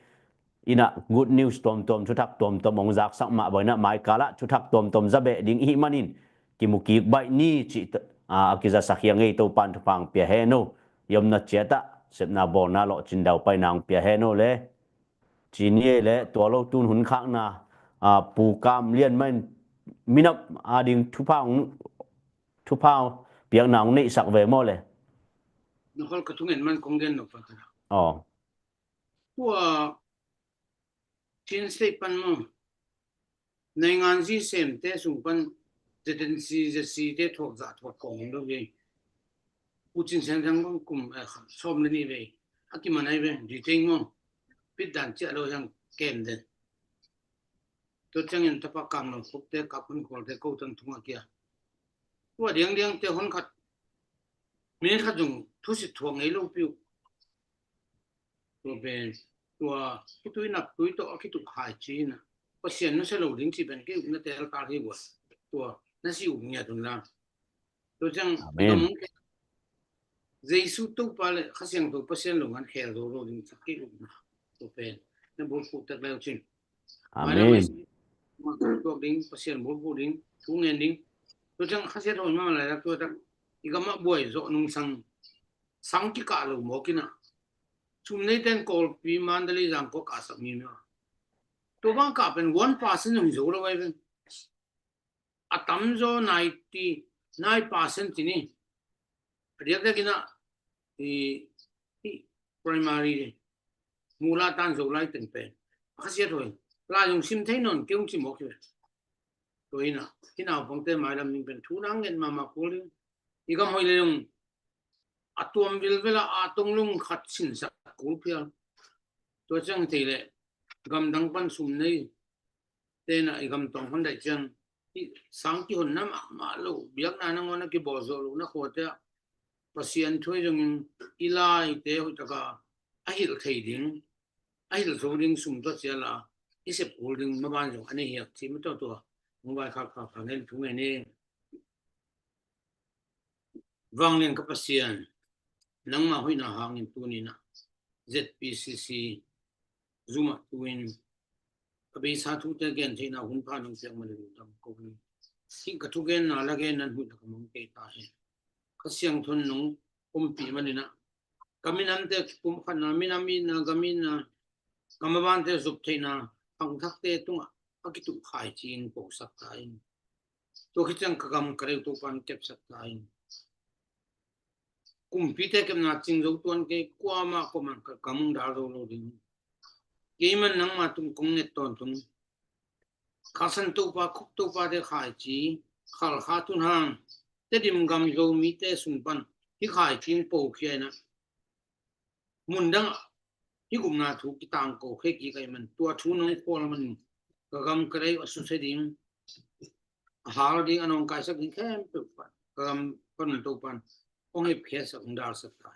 inah good news tuamtuam, thuthak tuamtuam hong zaksak mah banginah maikalah thuthak tuamtuam za beh ding i hih manin kimukik baih ni cih, a, a kizasak hi a ngei. Topan thupha hong pia hen o. I omna ciatah sepna bawlna lawhcin daupaina hong pia hen o le. Ci ni ei le, tua lo tun hun khakna, a, Pu Kam Lian mah in minam a ding thupha hong, thupha piakna hong neihsak ve maw le. Nokal ka thungen man kong gen nop pah ka. Aw. Tua Chin State pan maw, naingan zi semte sung pan Z N C, Z C te thuak zah thuak kawm lo hi. Pu Cin Sian Thang bang kum, eh, sawm le nih vei a kiman ahi ve, zi teng maw, pit dan ciah lo hiang kem den. Tua ciangin tapa Kam Lam Khukte, Kap Hun Khualte, ko tan thung a kia. Tua diangdiangte hon khat, minute khat zong thusit thuak ngei lo piu. Tua pen, tua khitui naptui tawh a kituk hai ci-in ah, Pasian nusia lo ding ci pen kei upna tel kal hi buat. Tua na si up ngiat un la. Tua ciang, Amen. Jesu Topa le Kha Siangtho Pasian lo ngan khel zo lo ding ci kei upna. Tua pen na bulphuh tek leu cin. Amen. Tuak ding, Pasian bulphuh ding, thu ngen ding. Tua ciang Kha Siangtho ma lai tua tak i gam ah buai zawh nungsang, sang kikah lo mawk in ah. Sum neite in Kawlpi, Mandalay, Zangkong kahsak mi mi a. Tua bang kah pen one percent zong hi zo lo ai pen. A tamzaw ninety nine percent ci ni. A diakdiak in ah i, i primary, Mula tan Zolai teng pen a Kha Siangtho in la zong sim thei nawn kei ung ci mawk hi ve. Tua in ah hih naupangte mailam ding pen thu nang ngen mahmah kul ding. I gam hoih le zong a tuam vilvel a, a tong lung khat sinsak kul phial. Tua ciang thei leh gamdang pan sum nei tena i gam tawng hon daih ciang i sang kihonna mahmah lo, biakna nangawn a kibawl zawh lohna khuate ah Pasian thu ahi zongin i laite hoih taka a hilh thei ding, a hilh zo ding sum tua ciala i sep kul ding maban zong a nei hiak ci ma tua tua hong vaikhak khakha ngen thu ngen e. Vanglian ka Pasian, nangma hoihna hangin tuninah Z P C C Zoom ah tuin ka beisa thute gen theihna hun pha nong piak manin lungdam ko hi. Hih ka thugenna la gen nan huih la ka mang kei ta hi. Ka siangthon nong ompih maninah ka minamte pumkhatna, minam itna, gam itna, ka mabante zop theihna, hangthakte tungah a kituh khaici in posak ta in. Tua khit ciang ka gam ka reu Topan kepsak ta in. Kumpite kepna cing zo tuan kei, kuamah kuamah ka gam hong dal zo lo ding. Keiman nangma tung kong nget tawntung. Khasan Topa, khuk Topate khaici khalkha tun hang, Tedim gam Zomite sung pan hih khaici in pokhia inah mundangah hih gupna thu kitangko khe kik ahih man tua thu nong khual manin ka gam ka rei a susia ding, a hal ding, a nawngkaisak ding khempeuh pan ka gam pan Topan hong hepkhiatsak, hong dalsak ta.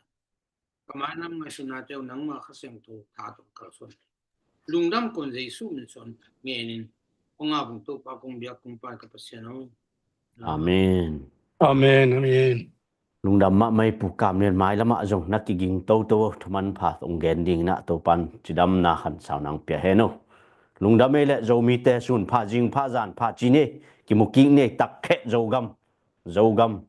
Ka mainam ngaihsutnate uh nangma Kha Siangtho tha tawh kalsuan. Lungdam kon Jesu min suan ngenin hong a vung Topa kong biak kong pai ka Pasian aw. Amen. Amen, amen. Lungdam mahmah i Pu Kam Lian, mailamah zong na kiging toto, thuman pha hong gen dinginah Topan cidamna khansau nang pia hen uh. Lungdam ei leh Zomite sun pha, zing pha, zan pha ci ni, kimu kik ni, takkhe Zogam, Zogam